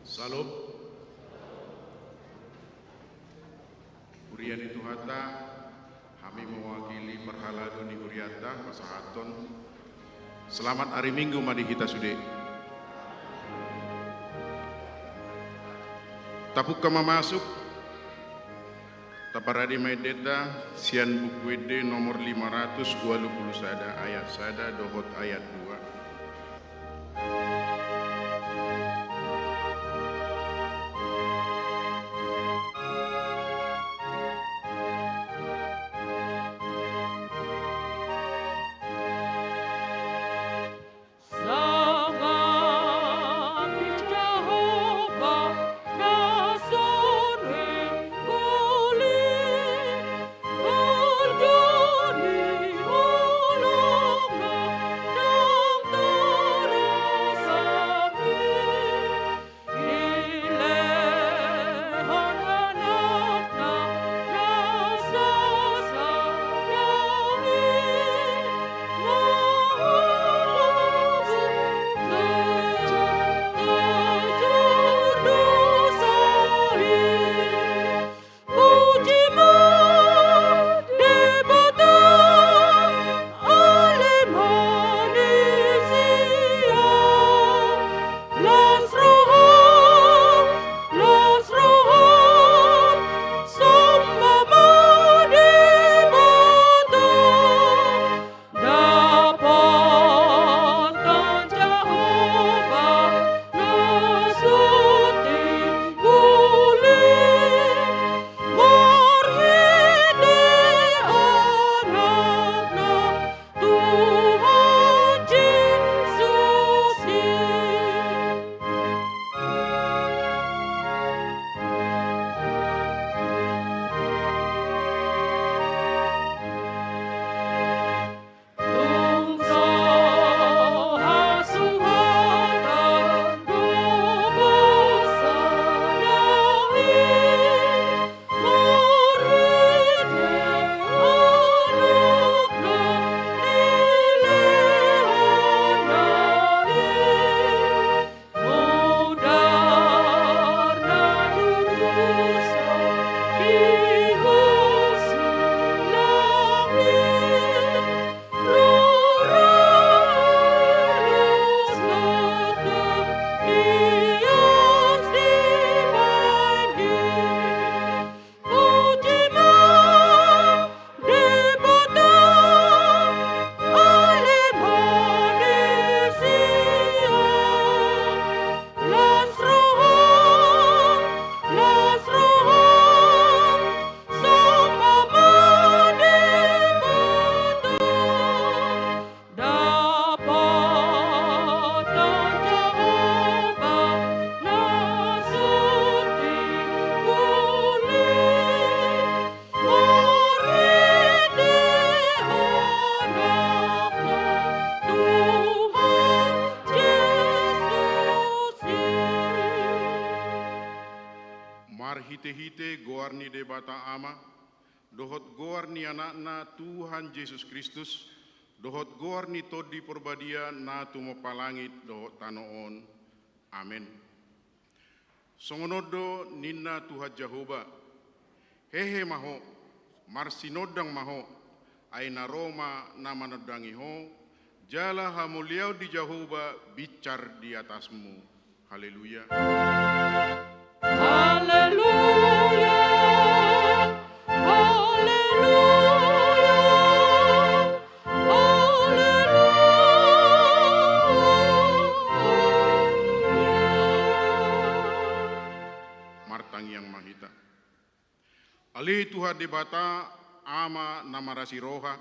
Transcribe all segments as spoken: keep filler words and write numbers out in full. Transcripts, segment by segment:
Syalom. Huria ni Tuhanta, hami mewakili parhalado ni hurianta pasahathon selamat ari Minggu ma di hita sude. Tapungka ma masuk. Taparade ma endenta sian Buku Ende nomor lima ratus ualu pulu sada, ayat sada dohot ayat dua. Marhitehite goar ni Debata Ama, dohot goar ni Anakna Tuhan Jesus Kristus, dohot goar ni Tondi Porbadia na tumompa langit dohot tano on. Amen. Songon on do ninna Tuhan Jahowa: Hehe ma ho, marsinondang ma ho, ai na ro ma na manondangi ho, jala hamuliaon ni Jahowa binsar di atasmu. Haleluya. Haleluya. Haleluya. Haleluya. Martangiang ma hita. Ale Tuhan Debata, Ama na marasi roha,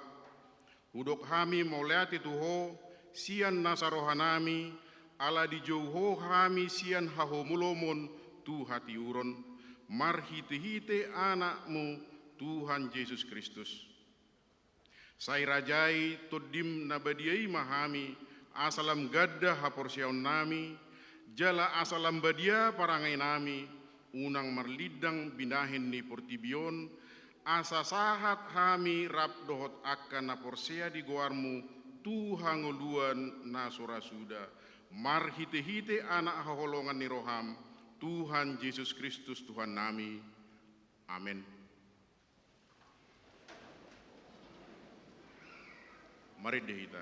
hudok hami mauliate tu Ho sian nasa rohanami, ala dijou Ho hami sian hahomolomon tu hatiuron, marhitehite Anakmu, Tuhan Jesus Kristus. Sai rajai Tondim na badia i ma hami, asa lam ganda haporseaonnami, jala asa lam badia parangainami, unang marlindang binahen ni portibi on, asa sahat hami rap dohot angka na porsea di goarmu tu hangoluan na so ra suda, marhitehite Anak haholongan ni roham, Tuhan Jesus Kristus Tuhannami. Amen. Marende hita.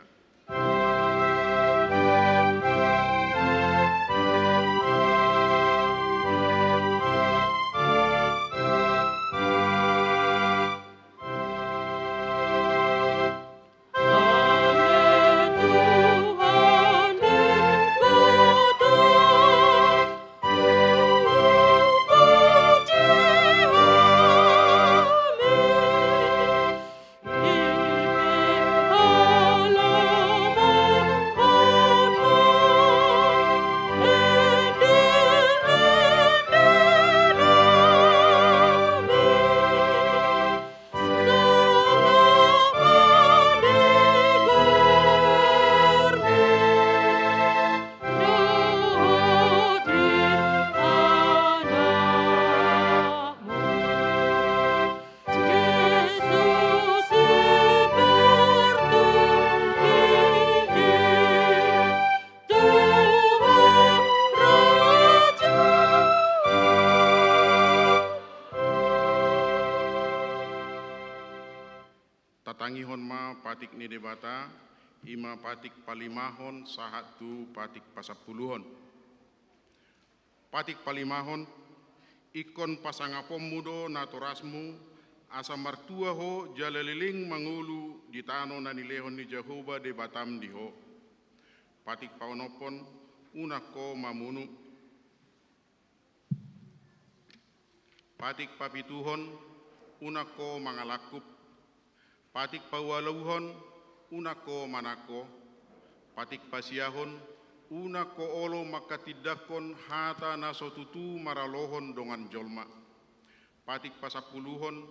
Tatangihon ma patik ni Debata, i ma patik palimahon sahat tu patik pasampuluhon. Patik palimahon, ingkon pasangaponmu do natorasmu, asa martua ho jala leleng mangolu di tano na nilehon ni Jahowa Debatam di ho. Patik paonomhon, unang ho mamunu. Patik papituhon, unang ho mangalangkup. Patik paualuhon, unang ho manangko. Patik pasiahon, unang ho olo manghatindanghon hata na so tutu maralohon dongan jolma. Patik pasampuluhon,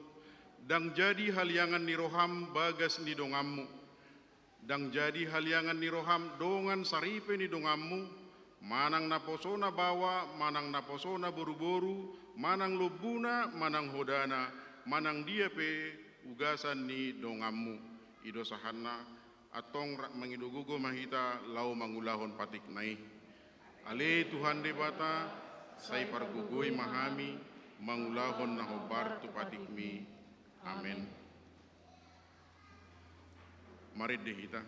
ndang jadi haliangan ni roham bagas ni donganmu. Ndang jadi haliangan ni roham dongan saripe ni donganmu, manang naposona baoa, manang naposona boruboru, manang lombuna, manang hodana, manang dia pe ugasan ni donganmu. I do sahatna, antong rap mangido gogo ma hita laho mangulahon patikna i. Ale Tuhan Debata, sai pargogoi ma hami mangulahon na hombar tu patikmi. Amen. Marende hita.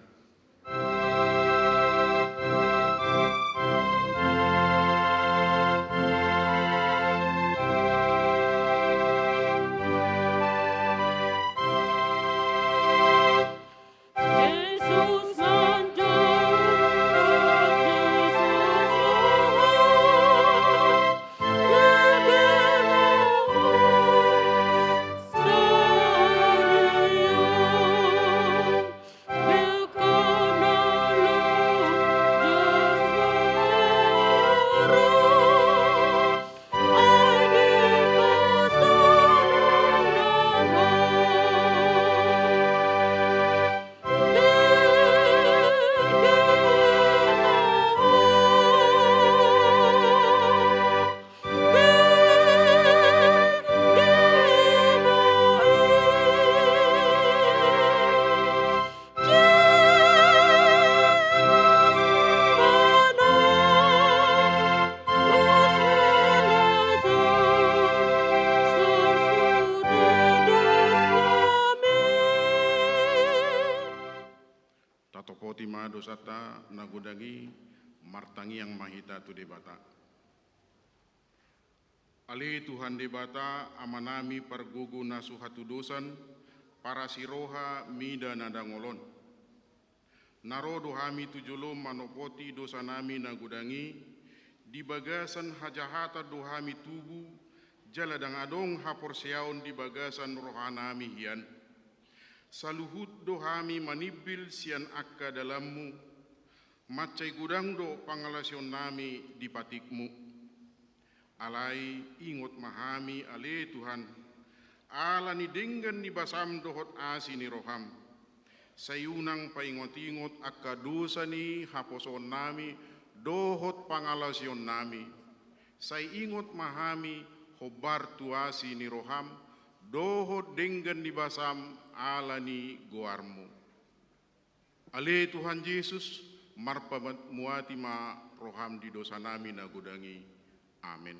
dosanta na godang i, martangiang ma hita tu Debata. Ale Tuhan Debata, Amanami pargogo na so hatudosan, parasi roha mida na dangol on. Na ro do hami tu jolom manopoti dosanami na godang i, di bagasan hajahatan do hami tubu, jala ndang adong haporseaon di bagasan rohanami hian. Saluhut do hami manimbil sian angka dalanmu, mansai godang do pangalaosionnami di patikmu. Alai ingot ma hami ale Tuhan, ala ni denggan ni basam dohot asi ni roham. Sai unang paingot-ingot angka dosa ni haposoonnami dohot pangalaosionnami. Sai ingot ma hami hombar tu asi ni roham dohot denggan ni basam ala ni goarmu. Ale Tuhan Jesus, marpamuati ma roham di dosanami na godang i. Amen.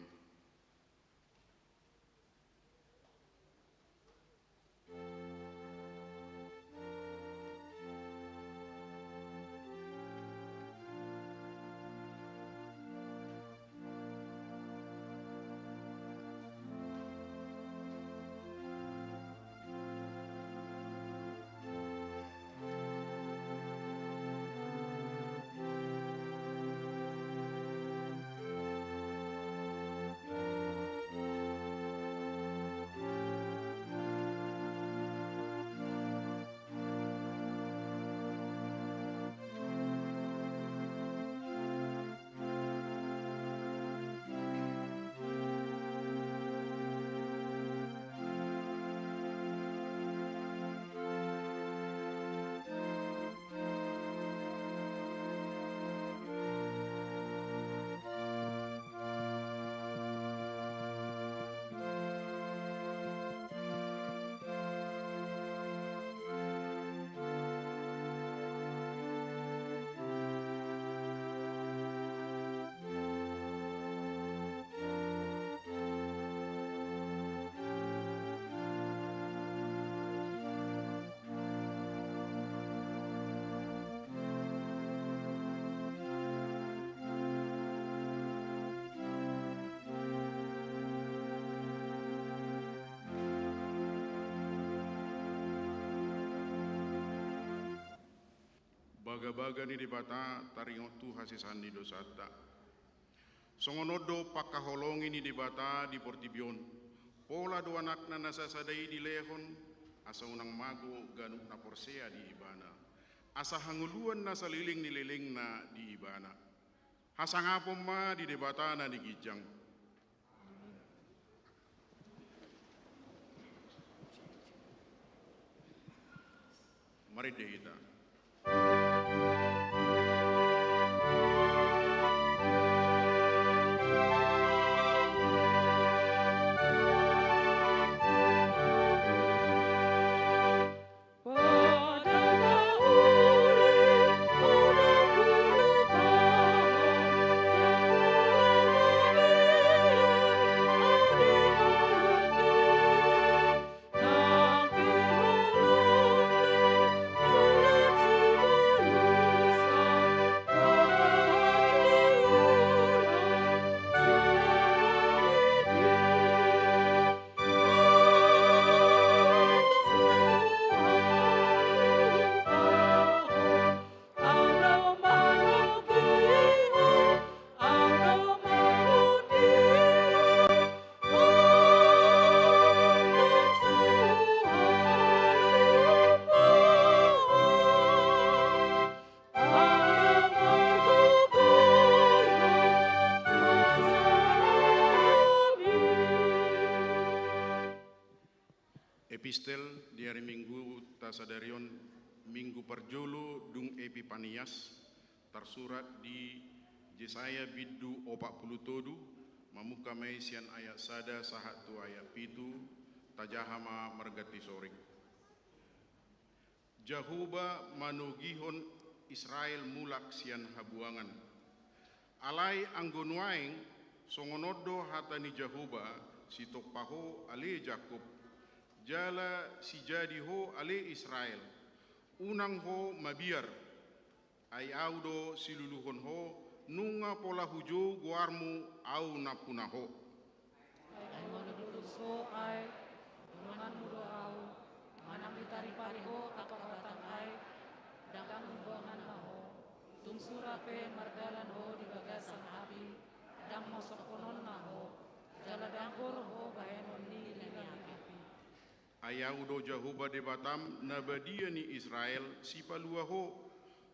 Bagabaga ni Debata taringot tu hasesaan ni dosanta. Songon on do pangkaholongi ni Debata di portibi on. Pola do Anakna na sasada i dilehon, asa unang mago ganup na porsea di Ibana, asa hangoluan na saleleng ni lelengna di Ibana. Hasangapon ma di Debata na di ginjang. Marende hita. Epistel di ari Minggu ta sadari on, Minggu parjolo dung Epipanias, tarsurat di Jesaya bindu opat pulu tolu, mamungka ma i sian ayat sada sahat tu ayat pitu, tajaha ma marganti soring. Jahowa manogihon Israel mulak sian habuangan. Alai anggo nuaeng, songon on do hata ni Jahowa, sitompa ho ale Jakkob, jala sijadi ho ale Israel. Unang ho mabiar, Ai ahu do siluluhon ho, nunga pola hujou goarmu ahu nampuna ho. Ai molo ditutus ho ai, donganmu do ahu, manang ditaripari ho angka batang ai, ndang umbahen na ho. Tung sura pe mardalan ho di bagasan api, ndang masongkononna ho, jala ndang boru ho bahenon ni lilin ni api. Ai ahu do Jahowa Debatam, na badia ni Israel, sipalua ho,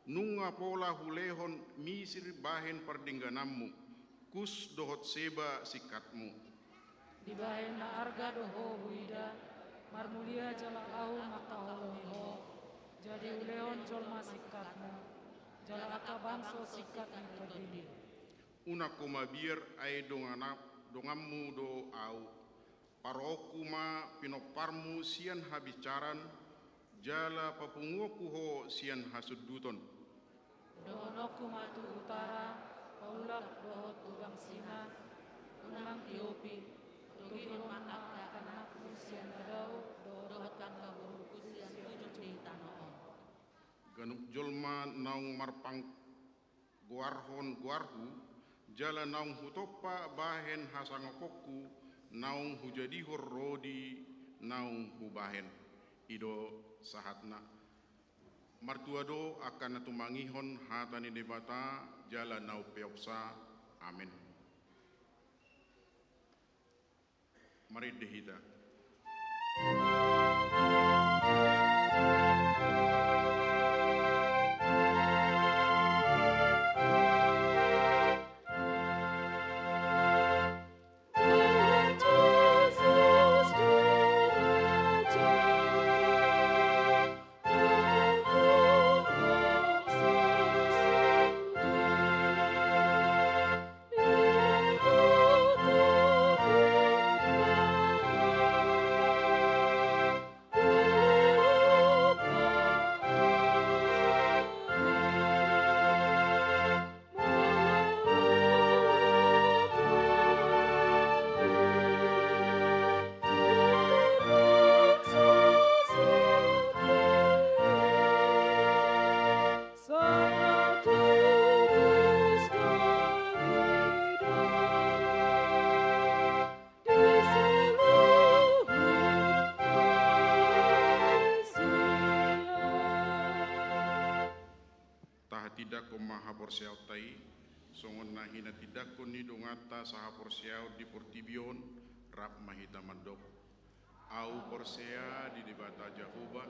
nunga pola hulehon Misir bahen pardenggananmu, Kus dohot Seba singkatmu. Dibahen na arga do ho huida, marmulia jala ahu mangkaholongi ho, jadi hulehon jolma singkatmu, jala angka bangso singkat ni tondimi. Unang ho mabiar ai dongana-, donganmu do ahu. Paroonku ma pinomparmu sian habinsaran, jala papunguonku ho sian hasunduton. Dohononku ma tu utara, paulak dohot tu bangsinan, unang tiopi, togihon ma angka anakmu sian na dao dohot angka borungku sian ujung ni tano on. Ganup jolma naung marpang goarhon goarhu, jala naung hutompa bahen hasangaponku, naung hujadihon ro di naung hubahen. I do sahatna. Martua do angka na tumangihon hata ni Debata, jala na umpeopsa. Amen. Marende hita. Tahatindangkon ma haporseaonta i, songon na hinatindangkon ni donganta sahaporseaon di portibi on, rap ma hita mandok. Ahu porsea di Debata Jahowa,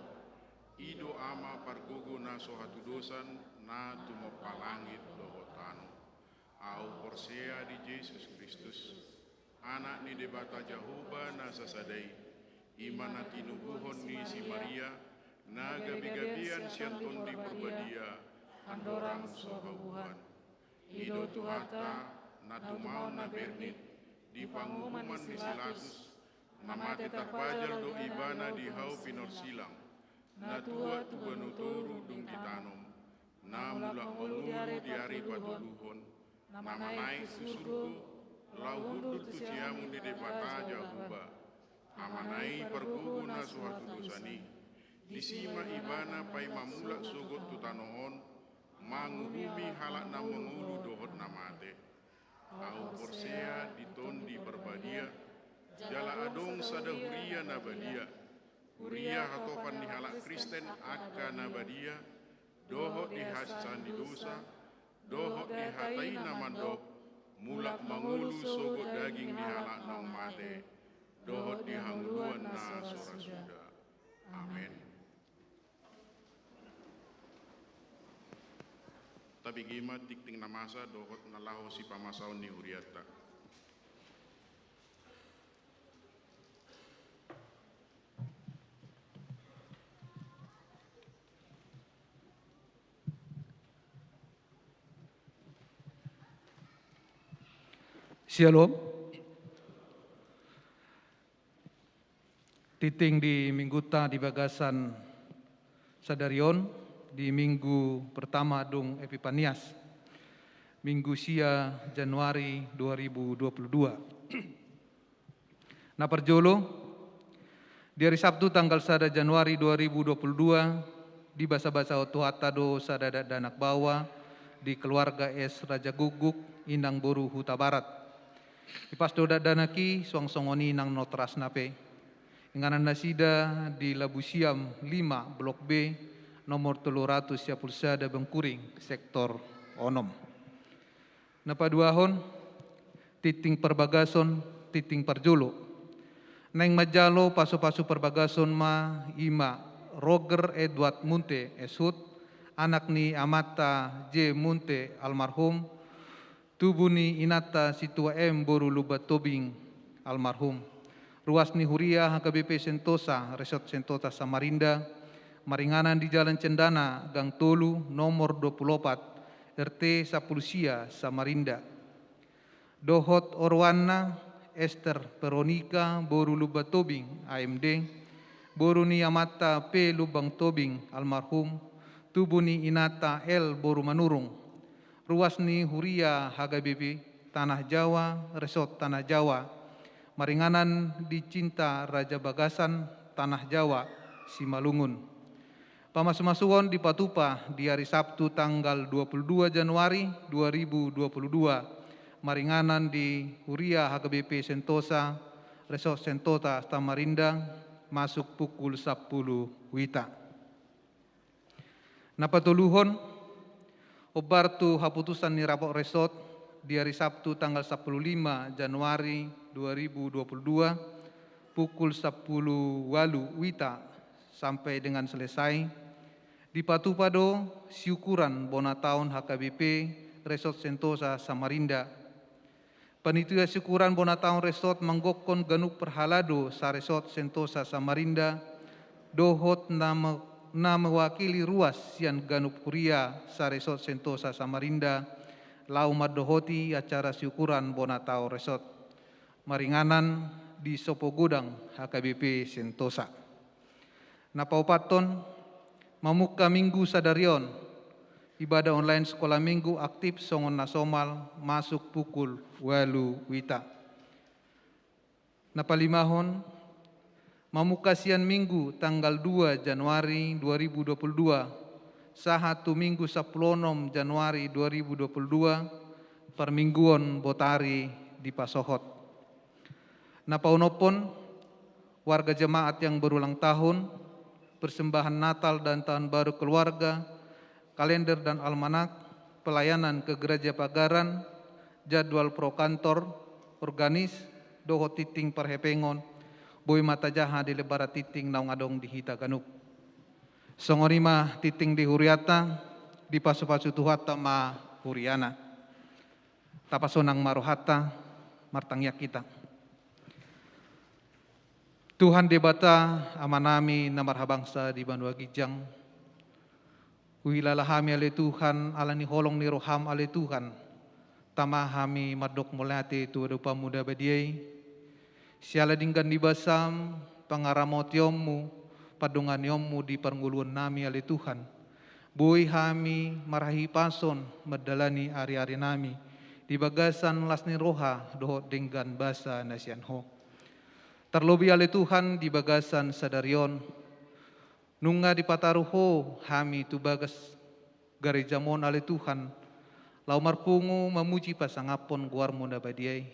i do Ama pargogo na so hatudosan, na tumompa langit dohot tano. Ahu porsea di Jesus Kristus, Anak ni Debata Jahowa na sasada i, i ma na tinubuhon ni si Maria, na gabegabean sian Tondi Parbadia, andorang so habubuhan. I do Tuhanta, na tumaon na bernit, di panguhuman ni si Latus, na mate tarpajal do ibana di hau pinorsilang, na tua tu banua toru dung ditanom, na mulak mangolu di ari patoluhon, na manaek tu surgo, laho hundul tu siamun ni Debata Jahowa. Amana i pargogo na so hatudosan i. Disi ma ibana paima mulak sogot tu tano on, manguhumi halak na mangolu dohot na mate. Ahu porsea di Tondi Parbadia, jala adong sada huria na badia. Huria hatopan ni halak Kristen angka na badia, dohot di hasesaan ni dosa, dohot di hata i na mandok, mulak mangolu sogot daging ni halak naung mate, dohot di hangoluan na so ra suda. Amen. Tabege ma tingting na masa dohot na laho sipamasaon ni hurianta. Syalom. Tingting di minggunta di bagasan sadari on, di minggu pertama dung Epipanias, minggu sia Januari dua ribu dua puluh dua. Na parjolo, di ari Sabtu tanggal sada Januari dua ribu dua puluh dua, Dibasabasahon Tuhanta do sada dakdanak baoa di keluarga S Rajagukguk, inang boru Hutabarat. Ipas do dakdanak i suang songon i nang notrasna pe. Inganan nasida di Labusiam lima, Blok B, nomor tolu ratus sia pulu sada Bengkuring, sektor onom. Na paduahon, tinting parbagason, tinting parjolo. Naeng manjalo pasupasu parbagason ma i ma Roger Edward Munte, S H U T, anak ni amanta J Munte almarhum, tubu ni inanta Situa M boru Lumban Tobing almarhum. Ruas ni huria H K B P Sentosa, Resort Sentosa Samarinda, maringanan di Jalan Cendana, gang tolu, nomor dua pulu opat, R T sapulu sia, Samarinda. Dohot oroanna Ester Veronica boru Lumban Tobing, A M D, boru ni amanta P Lumban Tobing almarhum, tubu ni inanta L boru Manurung. Ruas ni huria H K B P Tanah Jawa, Resort Tanah Jawa, maringanan di Cinta Raja Bagasan, Tanah Jawa, Simalungun. Pamasumasuon dipatupa di ari Sabtu tanggal dua pulu dua Januari dua ribu dua pulu dua, maringanan di huria H K B P Sentosa, Resort Sentosa Samarinda, masuk pukul sapulu wita. Na patoluhon, hombar tu haputusan ni rapot resort di ari Sabtu tanggal sapulu lima Januari dua ribu dua pulu dua, pukul sapulu ualu wita sampai dengan selesai, dipatupa do siukuran bona taon H K B P Resort Sentosa Samarinda. Panitia siukuran bona taon resort manggokhon ganup parhalado sa-Resort Sentosa Samarinda, dohot na me-, na mewakili ruas sian ganup huria sa-Resort Sentosa Samarinda, laho mandohoti acara siukuran bona taon resort. Maringanan di Sopo Godang H K B P Sentosa. Na paopathon, mamungka Minggu sadari on, ibadah online sekolah Minggu aktif songon na somal masuk pukul ualu wita. Na palimahon, mamungka sian Minggu tanggal dua Januari dua ribu dua puluh dua, sahat tu Minggu sapulu onom Januari dua ribu dua puluh dua, parmingguon botari dipasohot. Na paonomhon, warga jemaat yang berulang tahun, persembahan Natal dan Tahun Baru keluarga, kalender dan almanak, pelayanan ke gereja pagaran, jadwal pro kantor, organis, dohot tinting parhepengon, boi ma tajaha di lembaran tinting naung adong di hita ganup. Songon i ma tinting di hurianta, dipasupasu Tuhanta ma huriana. Tapasonang ma rohanta, martangiang hita. Tuhan Debata, Amanami na marhabangsa di banua ginjang, huhilala hami ale Tuhan, ala ni holong ni roham ale Tuhan, tama hami mandok mauliate tu adopanmu na badia i, siala denggan ni basam, pangaramotionmu, pandonganionmu di parngoluonnami ale Tuhan. Boi hami marhahipason mandalani ariarinami, di bagasan las ni roha dohot denggan basa na sian ho. Tarlobi ale Tuhan di bagasan sadari on, nunga dipataru ho hami tu bagas garejam on ale Tuhan, laho marpungu mamuji pasangaphon goarmu na badia i.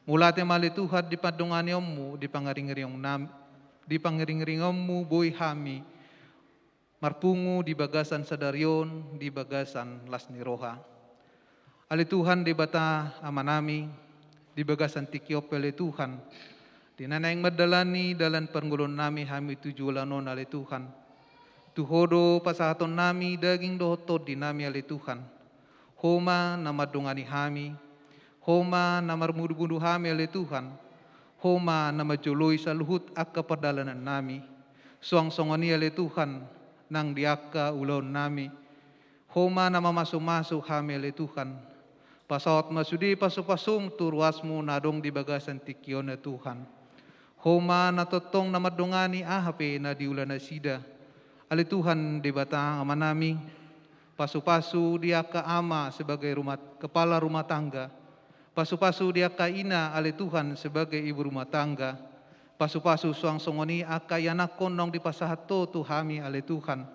Mauliate ma ale Tuhan di pandonganionmu, di pangiringiringonnam-, di pangiringiringonmu boi hami marpungu di bagasan sadari on, di bagasan las ni roha. Ale Tuhan Debata Amanami, di bagasan tingki on pe ale Tuhan, di na naeng mandalani dalan parngoluonnami hami tu joloan on ale Tuhan. Tu ho do pasahatonnami daging dohot tondinami ale Tuhan. Ho ma na mandongani hami, ho ma na marmudubudu hami ale Tuhan, ho ma na manjoloi saluhut angka pardalanannami. Suang songon i ale Tuhan, nang di angka ulaonnami. Ho ma na mamasumasu hami ale Tuhan. Pasaut ma sude pasupasum tu ruasmu na adong di bagasan tingki on ale Tuhan. Ho ma na tongtong na mandongani aha pe na diula nasida. Ale Tuhan Debata Amanami, pasupasu di angka ama sebagai rumah, kepala rumah tangga. Pasupasu di angka ina ale Tuhan sebagai ibu rumah tangga. Pasupasu suang songon i angka ianakhon naung dipasahat ho tu hami ale Tuhan.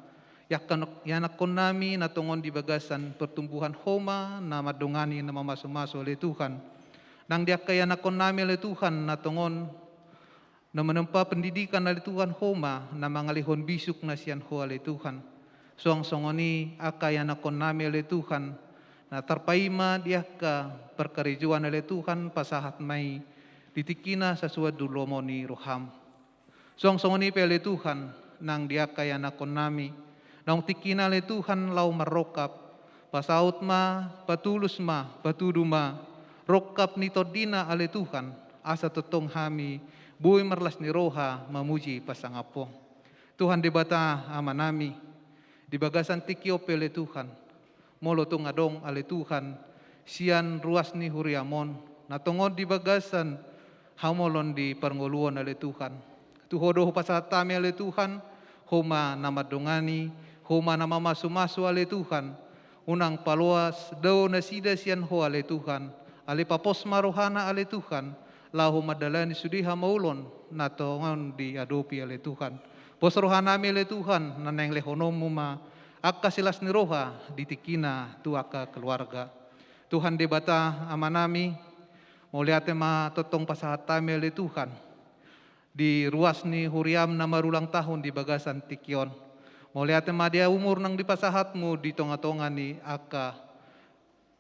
Di angka ianakkonnami na tongon di bagasan pertumbuhan Ho ma na mandongani na mamasumasu ale Tuhan. Nang di angka ianakkonnami ale Tuhan na tongon na menempa pendidikan ale Tuhan Ho ma na mangalehon bisuk na sian Ho ale Tuhan. Suang songon i angka ianakkonnami ale Tuhan na tarpaima di angka parkarejoan ale Tuhan pasahat ma i di tingkina sasuan tu lomo ni roham. Suang songon i pe ale Tuhan, nang di angka ianakkonnami, naung tingkina ale Tuhan laho marrongkap, pasaut ma, patulus ma, patudu ma, rongkap ni tondina ale Tuhan, asa tongtong hami, boi marlas ni roha, mamuji pasangaphon. Tuhan Debata Amanami, di bagasan tingki on pe ale Tuhan, molo tung adong ale Tuhan, sian ruas ni huriam on, na tongon di bagasan haholomon di parngoluon ale Tuhan. Tu Ho do hupasahat hami ale Tuhan, Ho ma na mandongani, Ho ma na mamasumasu ale Tuhan. Unang paloas dao nasida sian Ho ale Tuhan, alai papos ma rohana ale Tuhan, laho mandalani sude hamaolon na tongon diadopi ale Tuhan. Pos rohanami ale Tuhan, na naeng lehononmu ma angka silas ni roha di tingkina tu angka keluarga. Tuhan Debata Amanami, mauliate ma tongtong pasahat hami ale Tuhan, di ruas ni huriam na marulang tahun di bagasan tingki on. Mauliate ma di umur naung dipasahatmu di tongatonga ni angka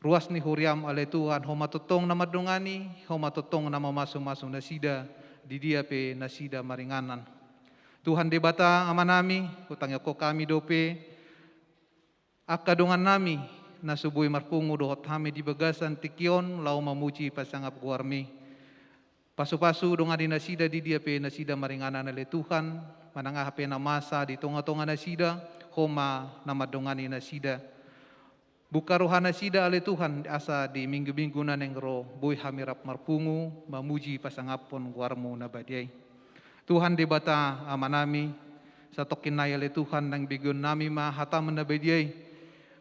ruas ni huriam ale Tuhan, Ho ma tongtong na mandongani, Ho ma tongtong na mamasumasu nasida, di dia pe nasida maringanan. Tuhan Debata Amanami, hutangihon hami dope angka dongannami na so boi marpungu dohot hami di bagasan tingki on laho mamuji pasangap goarmi. Pasupasu dongani nasida di dia pe nasida maringanan ale Tuhan, manang aha pe na masa di tongatonga nasida, Ho ma na mandongani nasida. Buka roha nasida ale Tuhan, asa di minggu-minggu na naeng ro boi hami rap marpungu mamuji pasangaphon goarmu na badia i. Tuhan Debata Amanami, satongkin nai ale Tuhan, naeng begeonnami ma hatam na badia i.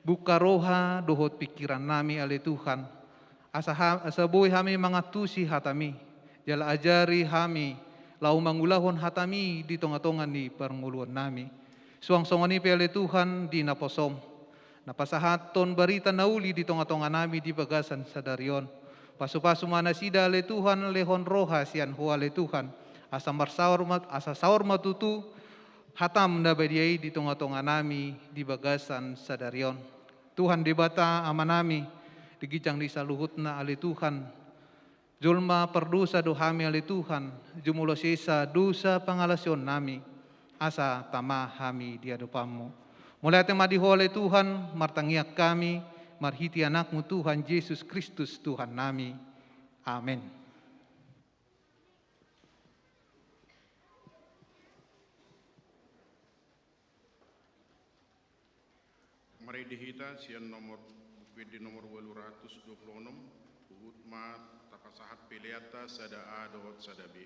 Buka roha dohot pingkirannami ale Tuhan, asa ha-, asa boi hami mangantusi hatami, jala ajari hami laho mangulahon hatami di tongatonga ni parngoluonnami. Suang songon i pe ale Tuhan di naposom, na pasahathon barita na uli di tongatonganami di bagasan sadari on. Pasupasu ma nasida ale Tuhan, lehon roha sian Ho ale Tuhan, asa marsaor ma-, asa saor ma tutu hatam na badia i di tongatonganami di bagasan sadari on. Tuhan Debata Amanami, di ginjang ni saluhutna ale Tuhan, jolma pardosa do hami ale Tuhan, jumolo sesa dosa pangalaosionnami, asa tama hami di adopanmu. Mauliate ma di Ho ale Tuhan, martangiang hami, marhite Anakmu Tuhan Jesus Kristus Tuhannami. Amen. Marende hita sian nomor, Buku Ende nomor ualu ratus dua pulu onom, huhut ma tapasahat peleanta sada A dohot sada B.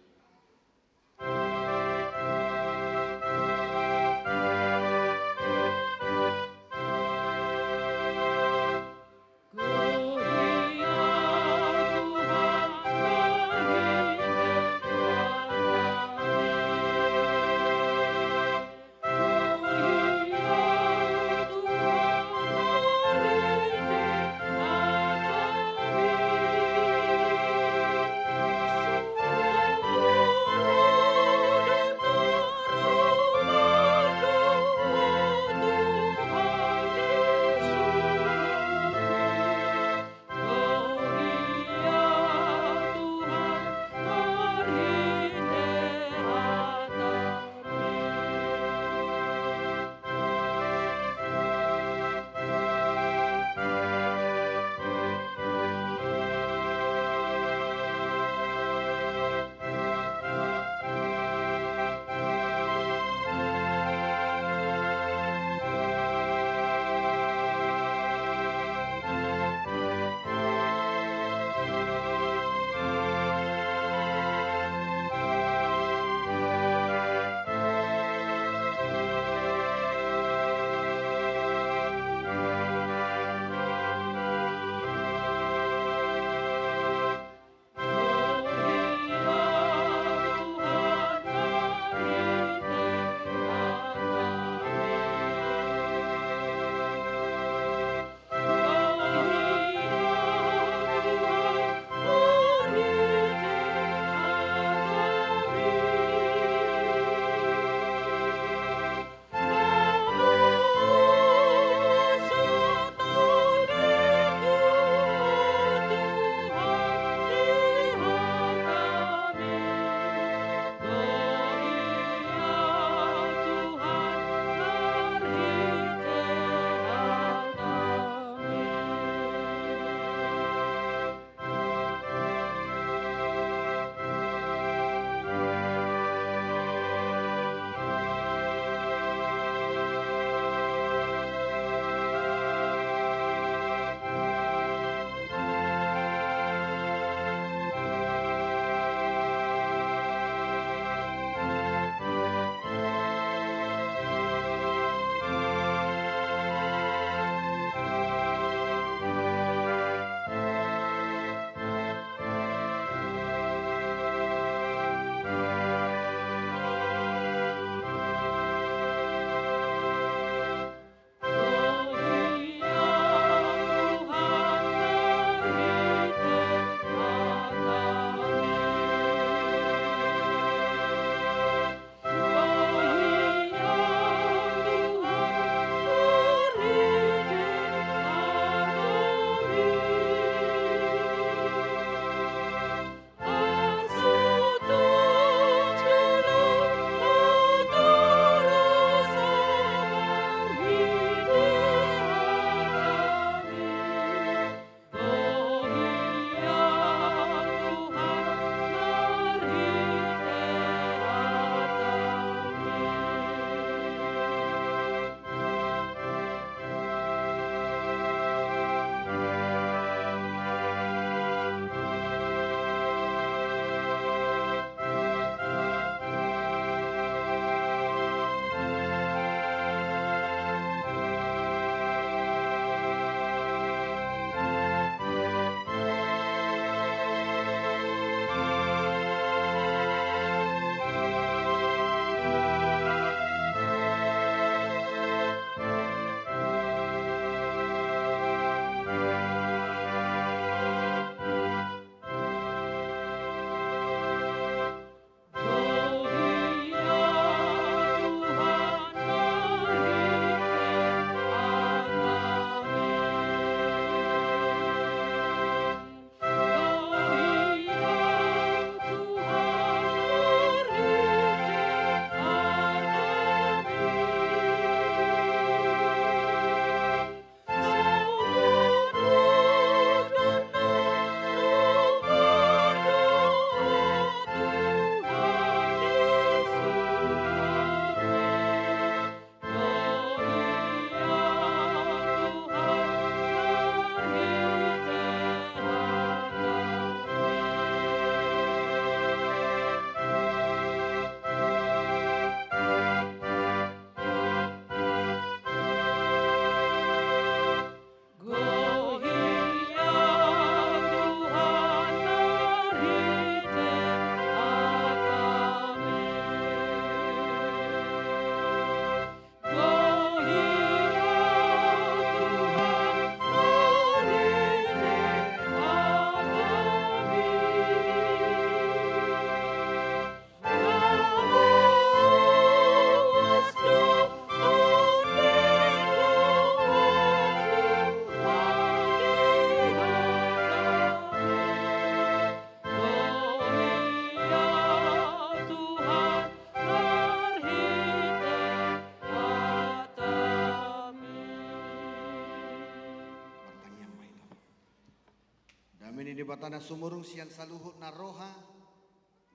Debata na sumurung sian saluhut na roha,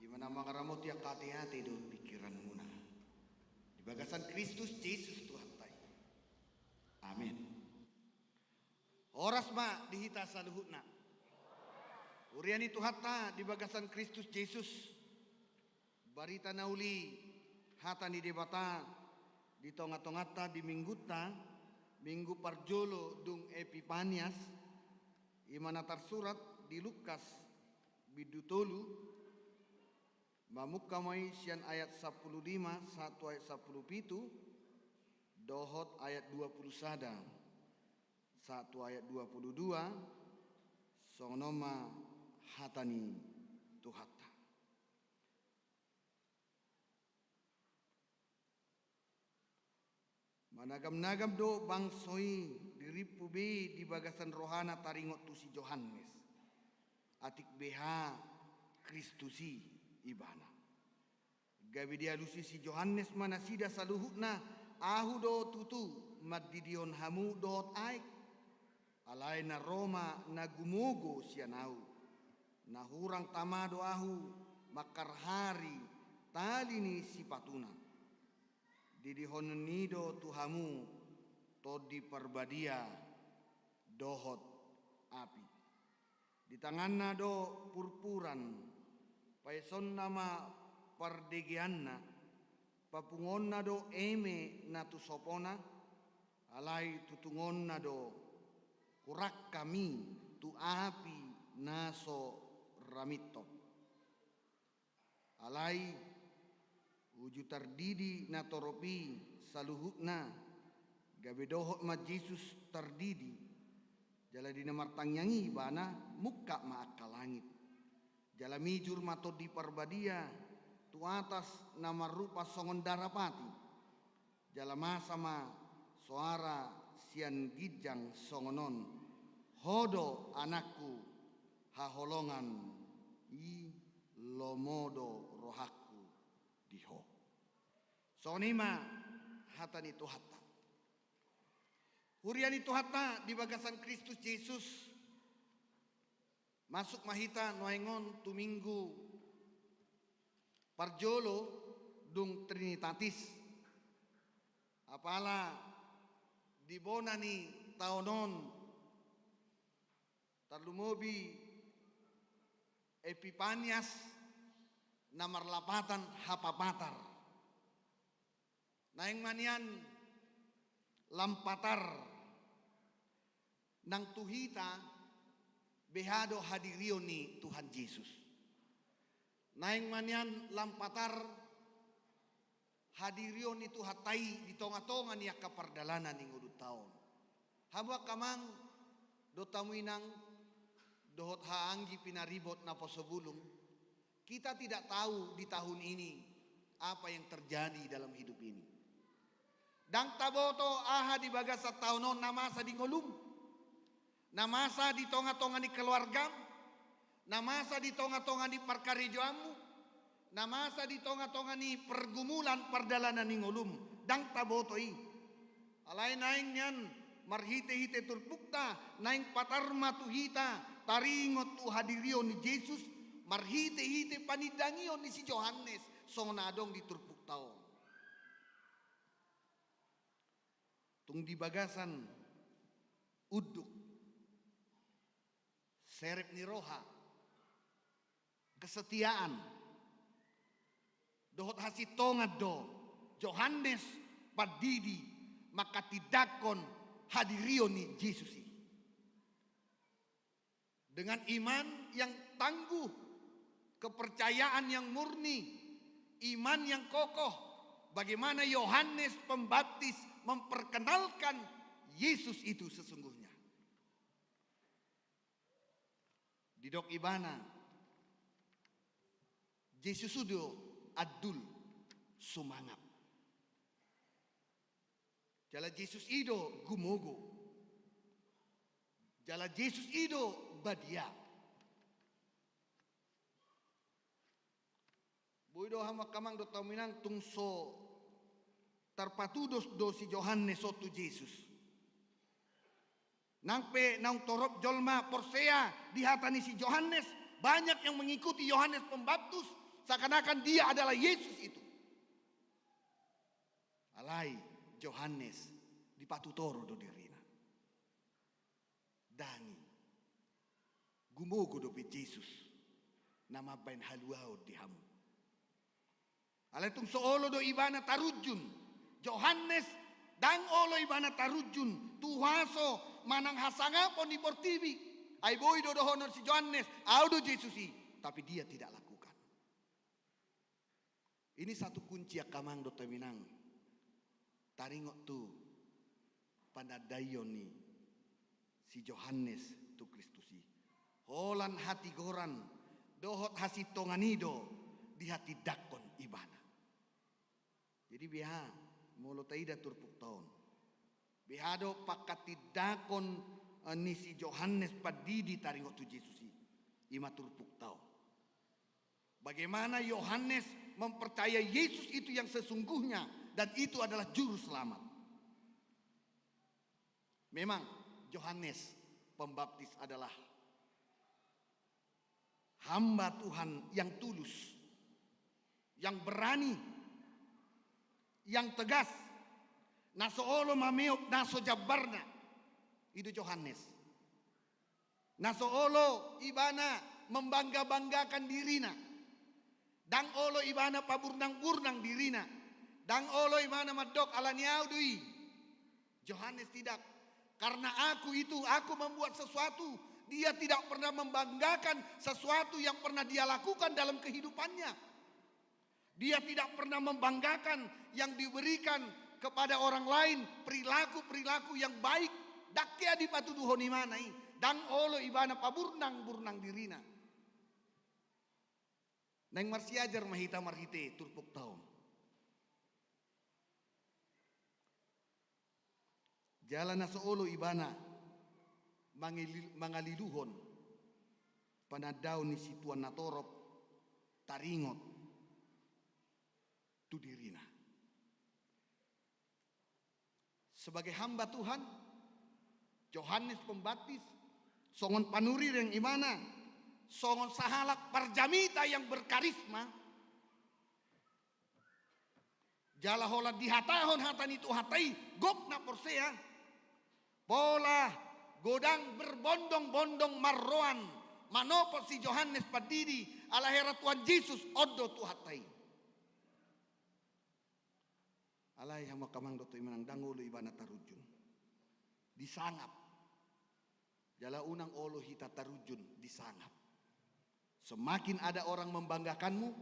i ma na mangaramoti angka ateate dohot pingkiranmuna di bagasan Kristus Jesus Tuhanta i. Amen. Horas ma di hita saluhutna. Huria ni Tuhanta di bagasan Kristus Jesus. Barita na uli, hata ni Debata di tonga-tonganta di minggunta, minggu parjolo dung Epipanias, i ma na tarsurat di Lukas bindu tolu, mamungka ma i sian ayat sampulu lima sahat tu ayat sampulu pitu, dohot ayat dua pulu sada sahat tu ayat dua pulu dua, songon on ma hata ni Tuhanta. Managam-nagam do bangso i dirimpu be di bagasan rohana taringot tu si Johannes, atik beha Kristus i ibana. Gabe dialusi si Johannes ma nasida saluhutna, ahu do tutu mandidihon hamu dohot aek. Alai na ro ma na gumogo sian ahu, na hurang tama do ahu mangkarhari tali ni sipatuna. Didihonon i do tu hamu Tondi Parbadia dohot api. Di tanganna do purpuran, paesonna ma pardegeanna, papunguonna do eme na tu sopona, alai tutungonna do hurangkam i tu api na so ramithon. Alai uju tardidi natorop i saluhutna, gabe dohot ma Jesus tardidi, jala di na martangiang i ibana mungkap ma angka langit. Jala mijur ma Tondi Parbadia tu atas na marrupa songon darapati. Jala masa ma soara sian ginjang songon on, Ho do Anakku haholongan i, lomo do rohangku di Ho. Songon i ma hata ni Tuhanta. Huria ni Tuhanta di bagasan Kristus Jesus, masuk ma hita nuaeng on tu minggu parjolo dung Trinitatis. Apala di bona ni taon on, tarlumobi Epipanias na marlapatan Hapapatar. Naeng ma nian lam Patar, nang tu hita beha do hadirion ni Tuhan Jesus. Naeng ma nian lam Patar hadirion ni Tuhanta i di tonga-tonga ni angka pardalanan ni ngolunta on. Hamu angka amang dohot hamu inang, dohot haha anggi pinaribot naposo bulung, kita tidak tahu di tahun ini apa yang terjadi dalam hidup ini. Ndang taboto aha di bagasan taon on na masa di ngolum, na masa di tonga-tonga ni keluargam, na masa di tonga-tonga ni parkarejoanmu, na masa di tonga-tonga ni pergumulan pardalanan ni ngolum. Ndang taboto i. Alai naeng nian marhite-hite turpukta, naeng patar ma tu hita taringot tu hadirion ni Jesus, marhite-hite panindangion ni si Johannes songon na adong di turpukta on. Tung di bagasan unduk, serep ni roha, kesetiaan, dohot hasintongan do Johannes Pandidi manghatindanghon hadirion ni Jesus i. Dengan iman yang tangguh, kepercayaan yang murni, iman yang kokoh, bagaimana Yohanes Pembaptis memperkenalkan Yesus itu sesungguhnya. Didok ibana, Jesus i do andul sumangat. Jala Jesus i do gumogo. Jala Jesus i do badia. Boi do hamu angka amang dohot hamu inang, tung so tarpatudos do si Johannes on tu Jesus. Nang pe naung torop jolma porsea di hata ni si Johannes, banyak yang mengikuti Yohanes Pembaptus, seakan-akan dia adalah Yesus itu. Alai Johannes dipatutoro do dirina. Dang i. Gumogo dope Jesus na mambahen haluaon di hamu. Alai tung so olo do ibana tarunjun. Johannes, dang olo ibana tarunjun tu huaso manang hasangapon ni portibi. Ai boi do dohonon si Johannes, au do Jesus i. Tapi dia tidak lakukan. Ini satu kunci angka amang dohot inang. Taringot tu panandaion ni si Johannes tu Kristus i. Holan hatigoran dohot hasintongan i do dihatindangkon ibana. Jadi beha, molo taida turpukta on. Beha do panghatindangkon, eh, ni si Johannes Pandidi taringot tu Jesus i. Ima turpukta on. Bagaimana Yohanes mempercayai Yesus itu yang sesungguhnya, dan itu adalah juru selamat. Memang Yohanes Pembaptis adalah hamba Tuhan yang tulus, yang berani, yang tegas, na so olo mameop na so jambarna. I do Yohanes. Na so olo ibana membangga-banggakan dirina. Dang olo ibana paburnang-burnang dirina. Dang olo ibana mandok ala ni au do i. Johannes tidak. Karena aku itu, aku membuat sesuatu. Dia tidak pernah membanggakan sesuatu yang pernah dia lakukan dalam kehidupannya. Dia tidak pernah membanggakan yang diberikan kepada orang lain, perilaku-perilaku yang baik. Dang hea dipatuduhon ibana i. Dang olo ibana paburnang-burnang dirina. Naeng marsiajar ma hita marhite turpukta on. Jala na so olo ibana mangili-, mangaliluhon panandaon ni situan na torop taringot tu dirina. Sebagai hamba Tuhan, Johannes Pembaptis, songon panurirang ibana, songon sahalak parjamita yang berkarisma, jala holan dihatahon hata ni Tuhanta i, gok na porsea. Pola godang berbondong-bondong marroan manopot si Johannes Pandidi, ala hera Tuhan Jesus on do Tuhanta i. Alai hamu angka amang dohot inang, dang olo ibana tarunjun di sangap. Jala unang olo hita tarunjun di sangap. Semakin ada orang membanggakanmu,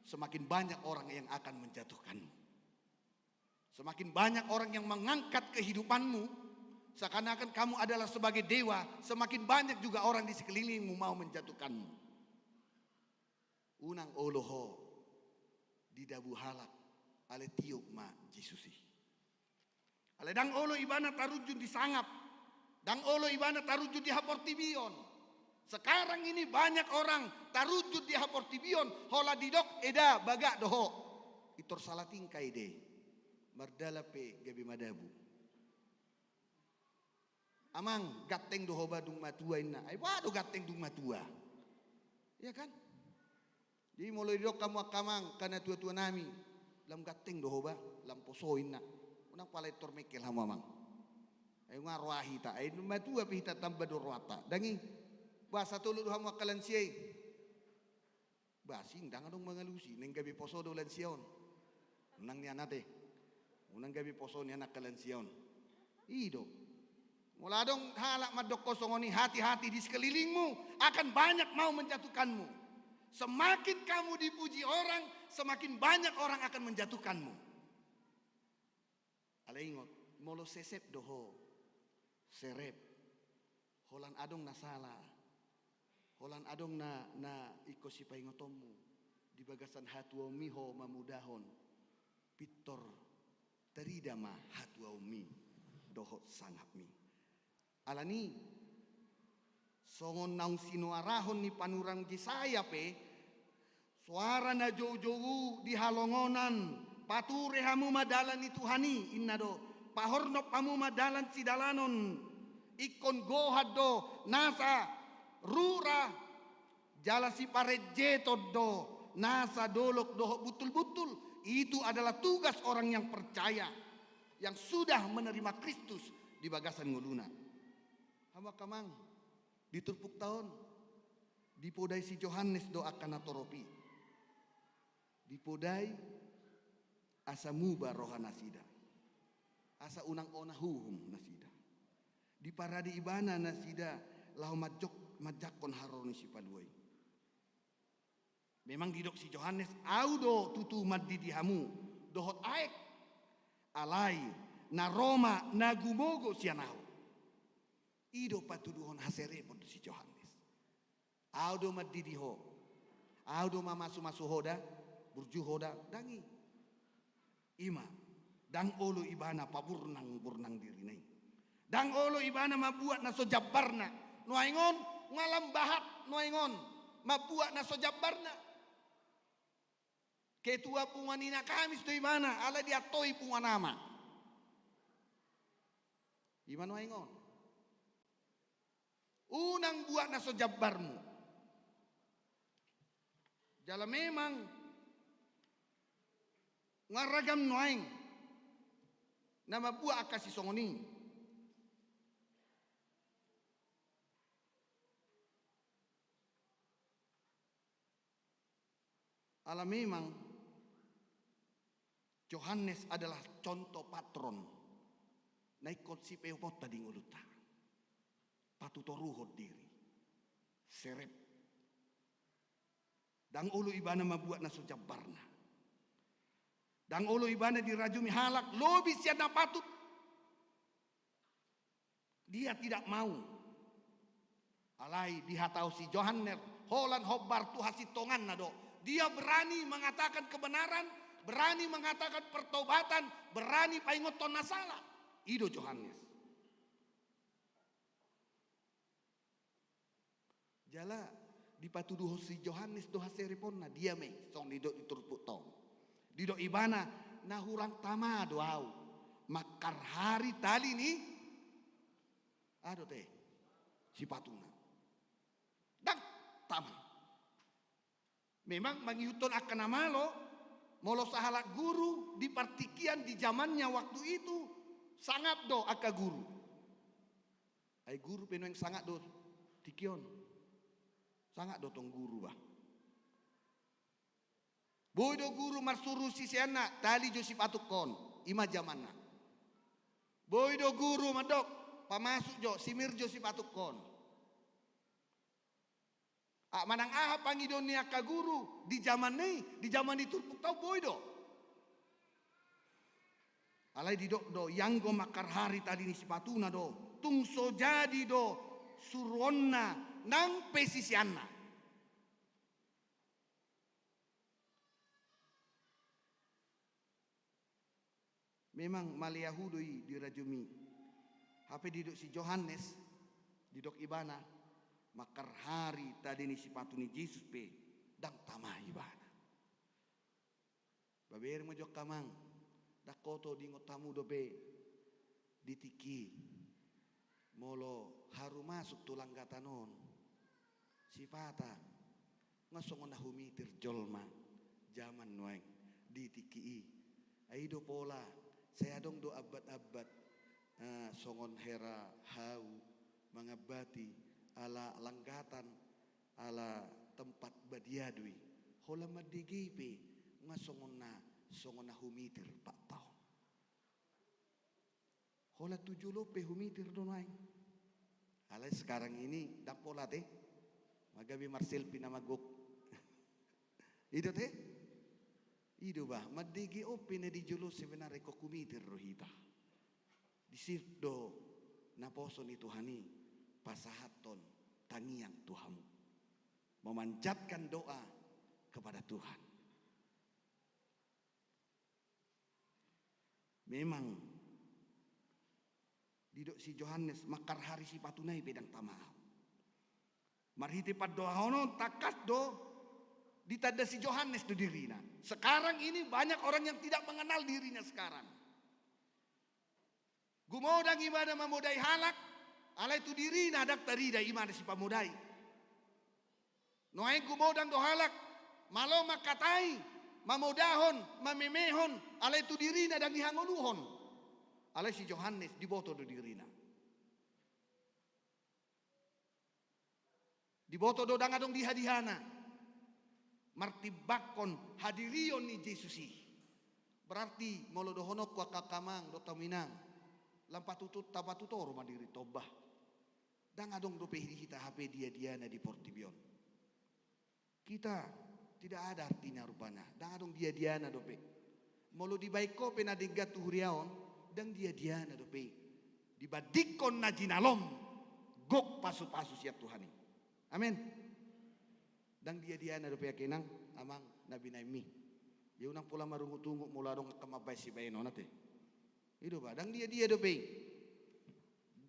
semakin banyak orang yang akan menjatuhkanmu. Semakin banyak orang yang mengangkat kehidupanmu, seakan-akan kamu adalah sebagai dewa, semakin banyak juga orang di sekelilingmu mau menjatuhkanmu. Unang olo ho didabu halak, alai tiop ma Jesus i. Alai dang olo ibana tarunjun di sangap, dang olo ibana tarunjun di haportibion. Sekarang ini banyak orang tarunjun di haportibion, holan didok eda bagak do ho. Pintor salah tingkah i de. Mardalan pe gabe madabu. Amang, ganteng do ho ba dung matua inna. Ai boha do ganteng dung matua. Iya kan? Jadi molo didok hamu angka amang, angka natua-tua nami, lam ganteng do ho ba, lam poso inna. Unang pala pintor mengkel hamu amang. Ai nga roha hita, ai dung matua pe hita tamba do rohanta. Dang i, boasa tolu do hamu angka lansia i. Ba asing, dang adong mangalusi, naeng gabe poso do lansia on. Unang nian ate. Unang gabe poso nian angka lansia on. I do. Molo adong halak mandok ho songon i, hati-hati, di sekelilingmu akan banyak mau menjatuhkanmu. Semakin kamu dipuji orang, semakin banyak orang akan menjatuhkanmu. Alai ingot, molo sesep do ho, serep, holan adong na sala, holan adong na, na ingkon sipaingotonmu, di bagasan hatuaonmi ho mamodahon, pintor tarida ma hatuaonmi dohot sangapmi. Alani, songon naung sinuarahon ni panurirang Jesaya pe, soara na joujou di halongonan, pature hamu ma dalan ni Tuhan i, inna do, pahornop hamu ma dalan sidalanon, Ingkon gohan do nasa rura, jala siparenjeton do nasa dolok dohot buntul-buntul. Itu adalah tugas orang yang percaya, yang sudah menerima Kristus di bagasan ngoluna. Hamu angka amang, di turpukta on, dipodai si Johannes do angka natorop i. Dipodai asa muba roha nasida, asa unang ona huhum nasida. Diparade ibana nasida laho manjok-, manjangkon haroro ni Sipalua i. Memang didok si Johannes, au do tutu mandidi hamu dohot aek, alai na ro ma na gumogo sian ahu. I do patuduhon haserepon si Johannes. Au do mandidi ho. Au do mamasu-masu ho da, burju ho da, ndang i. I ma, ndang olo ibana paburnang-burnang dirina i. Ndang olo ibana mambuat na so jambarna. Nuaeng on, nga lam bahat nuaeng on mambuat na so jambarna. Ketua punguan ina Kamis do ibana, alai diantoi punguan ama. I ma nuaeng on. Unang buat na so jambarmu. Jala memang nga ragam nuaeng na mambuat angka sisongon i. Ala memang Johannes adalah contoh patron na ingkon sipeoponta di ngolunta. Patutoruhon diri. Serep. Ndang olo ibana mambuat na so jambarna. Ndang olo ibana dirajumi halak lobi sian na patut. Dia tidak mau. Alai dihatahon si Johannes, holan hombar tu hasintonganna do. Dia berani mengatakan kebenaran, berani mengatakan pertobatan, berani paingothon na sala. I do Johannes. Jala dipatuduhon si Johannes do hasereponna, dia ma i, songon didok di turpukta on. Didok ibana, na hurang tama do ahu mangkarhari tali ni, aha do ate, sipatuna. Ndang tama. Memang mangihuthon angka na malo, molo sahalak guru di partingkian di zamannya waktu itu, sangap do angka guru. Ai guru pe nuaeng sangap do tingki on. Sangap do tong guru bah. Boi do guru marsuru siseanna, tali jo sipatukkon, i ma zamanna. Boi do guru mandok, pamasuk jo, simir jo sipatukkon. Ah, manang aha pangidoan ni angka guru di zaman ni, di zaman ni turpukta on boi do. Alai didok do, ianggo mangkarhari tali ni sipatuna do, tung so jadi do suruonna nang pe siseanna. Memang maleahu do i dirajumi. Hape didok si Johannes, didok ibana, mangkarhari tali ni sipatu ni Jesus pe, ndang tama ibana. Babereng ma jo angka amang, ndang hoto diingot hamu dope di tingki i. Molo haru masuk tu langgatan on, sipata nga songon na humitir jolma zaman nuaeng di tingki i. Ai i do pola, sai adong do ambat-ambat, eh, songon hera hau mangambati ala langgatan, ala tempat badia do i. Holan mandege i pe nga songon na, songon na humitir patta on. Holan tu jolo pe humitir do nuaeng. Alai sekarang ini ndang pola ate, ma gabe marselfie nama gok. I do ate? I do bah, mandege on pe na di jolo sebenarna ingkon humitir do hita. Disi do naposo ni Tuhan i pasahathon tangiang tu hamu. Memanjatkan doa kepada Tuhan. Memang didok si Johannes, mangkarhari sipatuna i pe ndang tama ahu. Marhite pandohan on tangkas do ditanda si Johannes do dirina. Sekarang ini banyak orang yang tidak mengenal dirinya sekarang. Gumodang ibana mamodai halak, Alai tu dirina ndang tarida, i ma na sipamodai. Nuaeng gumodang do halak, malo mangkatai, mamodahon, mamemehon, alai tu dirina ndang dihangoluhon. Alai si Johannes diboto do dirina. Diboto do ndang adong dihadihana martimbangkon hadirion ni Jesus i. Berarti molo dohononku angka amang dohot hamu inang, lam patutut tapatutor ma diri tomba. Ndang adong dope di hita hape dia-diana di portibi on. Kita tidak ada artinya rupanya. Ndang adong dia-diana dope. Molo dibaen ho pe na denggan tu huria on, ndang dia-diana dope dibandingkon na jinalom gok pasu-pasu sian Tuhan i. Amen. Ndang dia-diana dope angka inang amang na binaenmi. Ia unang pola marungut-ungut molo adong angka mambaen sibaenon ate. I do ba, ndang dia-dia dope i.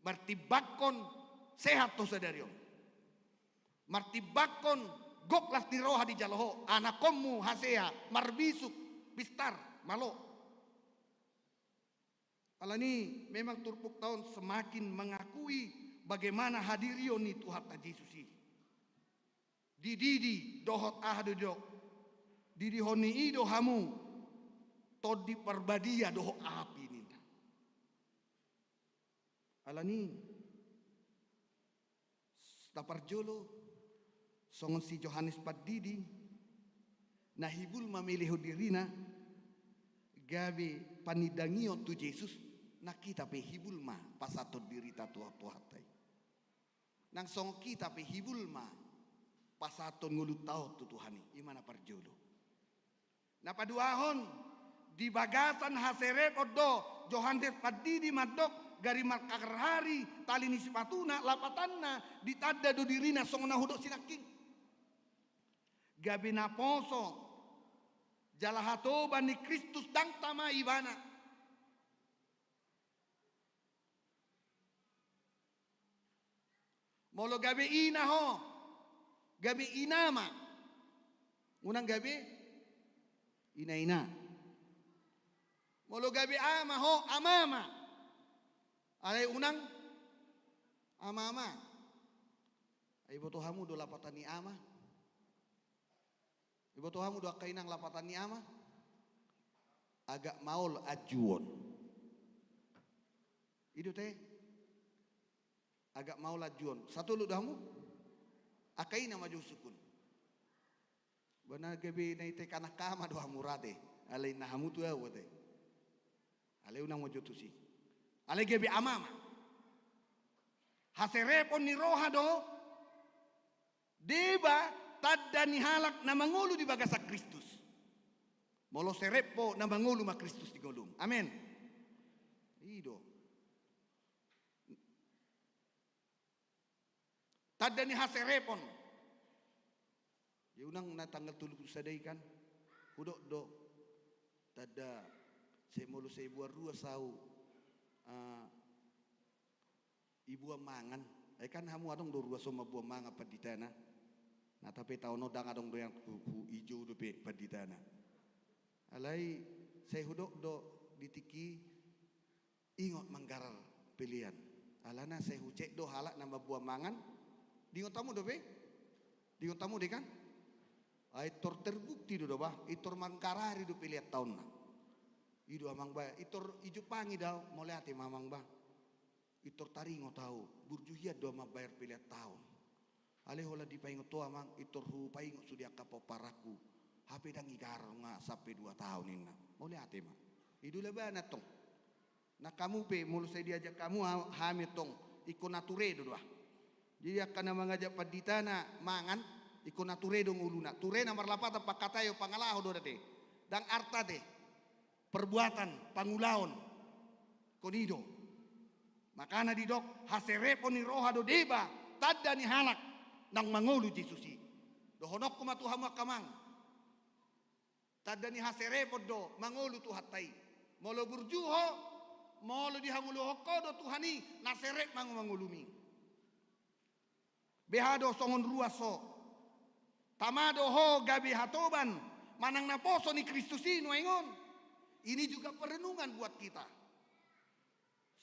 Martimbangkon sehat ho sadari on. Martimbangkon gok las ni roha dijalo ho, anakhonmu hasea, marbisuk, pistar, malo. Alani memang turpukta on semakin mengakui bagaimana hadirion ni Tuhanta Jesus i. Dididi dohot aha do didok? Didihon ni i do hamu Tondi Parbadia dohot api ninna. Alani na parjolo songon si Johannes Pandidi na hibul ma melehon dirina gabe panindangion tu Jesus, nang hita pe hibul ma pasahathon dirita tu Tuhanta i. Nang songon hita pe hibul ma pasahathon ngolunta on tu Tuhan i, i ma na parjolo. Na paduahon, di bagasan haserepon do Johannes Pandidi mandok gari markarhari tali ni sipatuna, lapatanna ditanda do dirina songon na hudok sinangkin. Gabe naposo jala hatoban ni Kristus ndang tama ibana. Molo gabe ina ho, gabe ina ma. Unang gabe ina-ina. Molo gabe ama ho, ama ma. Alai unang ama-ama. Ai iboto hamu do lapatan ni ama? Iboto hamu do angka inang lapatan ni ama? Agak maol anjuon. I do te? Agak maol anjuon. Satolu do hamu? Angka ina ma jo husungkun. Ba na gabe na itekan angka ama do hamu ra te. Alai na hamu tu au ate. Alai unang ma jo tusi. Alai gabe ama ma. Haserepon ni roha do deba tanda ni halak na mangolu di bagasan Kristus. Molo serep ho na mangolu ma Kristus di ngolum. Amen. I do. Tanda ni haserepon. Ia unang na tanggal tolu pulu sada i kan. Hudok do. Tanda sai molo sai boan ruas au, ah, iboan mangan. Ai kan hamu adong do ruas on mamboan mangan panditana. Na tapi taon on ndang adong do nian hu, hu, ijou dope panditana. Alai sai hudok do di tingki i, ingot manggarar pelean. Alana sai hucek do halak na mamboan mangan. Diingot hamu dope? Diingot hamu do i kan? Ai tor terbukti do do ba, i tor manggarari do pelean taonna. I do amang ba, i tor ijumpangi do au, mauliate ma amang ba. I tor taringot au, burju hian do au mambayar pelean taon. Alai holan dipaingot ho amang, i tor hupaingot sude angka pomparanku. Hape ndang igarar nunga sampe dua taon ninna. Mauliate ma. I do labana tong. Nang hamu pe molo sai diajak hamu ha-, hami tong, ingkon na ture do do ah. Jadi angka na mangajak panditana mangan, ingkon na ture do ngoluna. Ture na marlapatan pangkataion, pangalaho do da te. Ndang arta te. Perbuatan, pangulaon. Ingkon i do. Makana didok, haserepon ni roha do deba tanda ni halak naung mangolu Jesus i. Dohononku ma tu hamu angka amang. Tanda ni haserepon do mangolu Tuhanta i. Molo burju ho, molo dihangoluhon ho do Tuhan i, na serep ma mangolumi. Beha do songon ruas ho. Tama do ho gabe hatoban manang naposo ni Kristus i nuaeng on. Ini juga perenungan buat kita.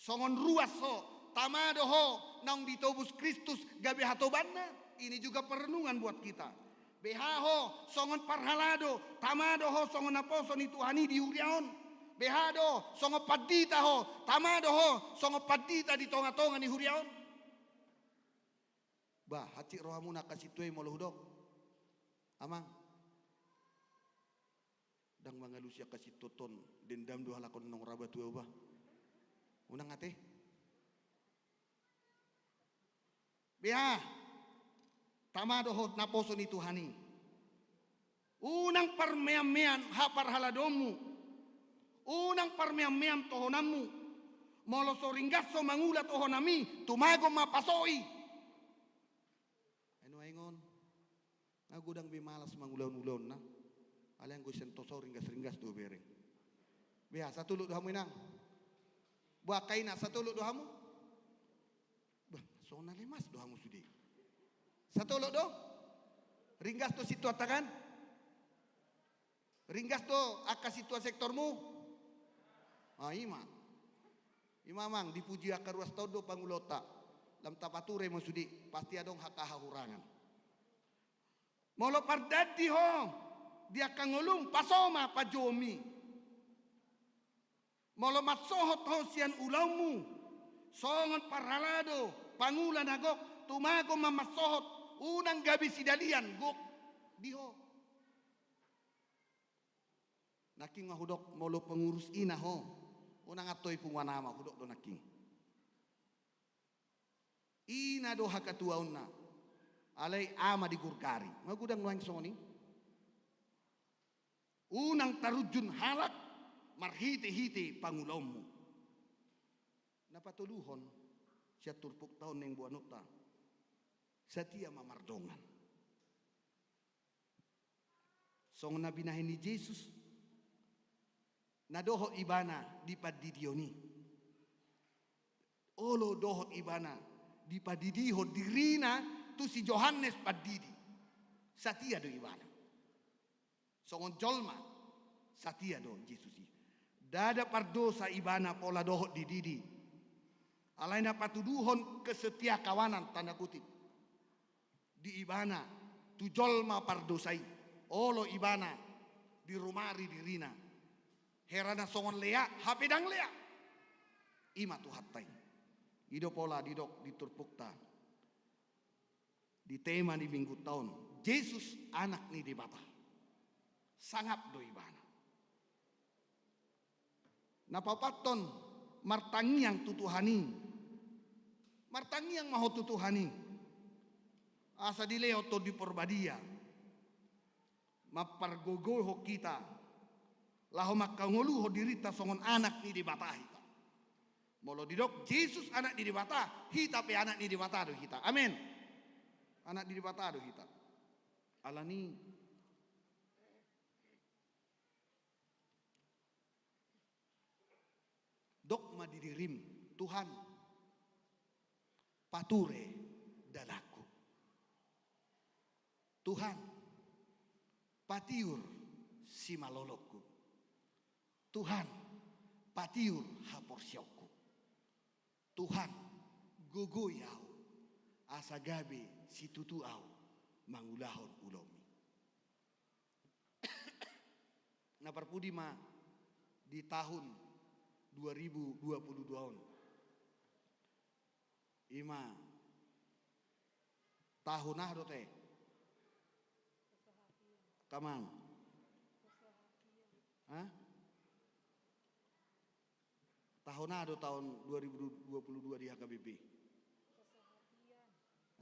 Songon ruas ho, tama do ho naung ditobus Kristus gabe hatobanna. Ini juga perenungan buat kita. Beha ho songon parhalado, tama do ho songon naposo ni Tuhan i di huria on. Beha do songon pandita ho, tama do ho songon pandita di tonga-tonga ni huria on. Bah, hansit rohamuna angka sintua i molo hudok. Amang. Ndang mangalusi angka sintua on, dendam do halak on naung raba tua, bah. Unang ate. Beha, tama do ho naposo ni Tuhan i. Unang parmean-mean haparhaladoonmu. Unang parmean-mean tohonanmu. Molo so ringgas ho mangula tohonanmi, tumagon ma paso i. Ai nuaeng on. Nga godang be malas mangulahon ulaonna. Alai anggo sian toso ringgas-ringgas do hubereng. Beha, satolop do hamu inang. Boha angka ina, satolop do hamu. Bah, songon na lemas do hamu sude. Satolop do. Ringgas do sintuanta kan. Ringgas do angka sintua sektormu. Ah, ima. Ima amang, dipuji angka ruas taon do pangulaonta. Lam tapature ma sude, pasti adong angka hahurangan. Molo pardandi ho di angka ngolum, paso ma panjouonmi. Molo mansohot ho sian ulaonmu songon parhalado, pangula na gok, tumagon ma mansohot, unang gabe sidalian gok di ho. Nangkin nga hudok, molo pengurus ina ho, unang antoi punguan ama, hudok do nangkin. Ina do hakatuaonna, alai ama digurgari. Nga godang nuaeng songon i. Unang tarunjun halak marhite-hite pangulaonmu. Na patoluhon, sian turpukta on naeng boanonta. Satia ma mardongan. Songon na binahen ni Jesus, na dohot ibana di pandidion i. Olo dohot ibana dipadidihon dirina tu si Johannes Pandidi. Satia do ibana. Songon jolma, satia do Jesus i. Ndada pardosa ibana pola dohot dididi. Alai na patuduhon kesetiakawanan, tanda kutip. Di ibana, tu jolma pardosa i, olo ibana dirumari dirina. Hera na songon lea, hape ndang lea. Ima Tuhanta i. I do pola didok di turpukta. Di tema ni minggunta on, Jesus anak ni Debata. Sangap do ibana. Na paopathon, martangiang tu Tuhan i. Martangiang ma ho tu Tuhan i. Asa dilehon Tondi Porbadia. Mampargogoihon hita. Laho mangkangoluhon dirinta songon anak ni Debata hita. Molo didok Jesus anak ni Debata, hita pe anak ni Debata do hita. Amen. Anak ni Debata do hita. Alani Dok ma di dirim, Tuhan, pature dalanku. Tuhan, patiur simalolongku. Tuhan, patiur haporseaonku. Tuhan, gogoi ahu, asa gabe situtu ahu mangulahon ulaonmi. Na parpudi ma di tahun dua ribu dua puluh dua on. Ima tahun aha do te? Kamang. Hah? Tahun aha do tahun dua ribu dua puluh dua di H K B P?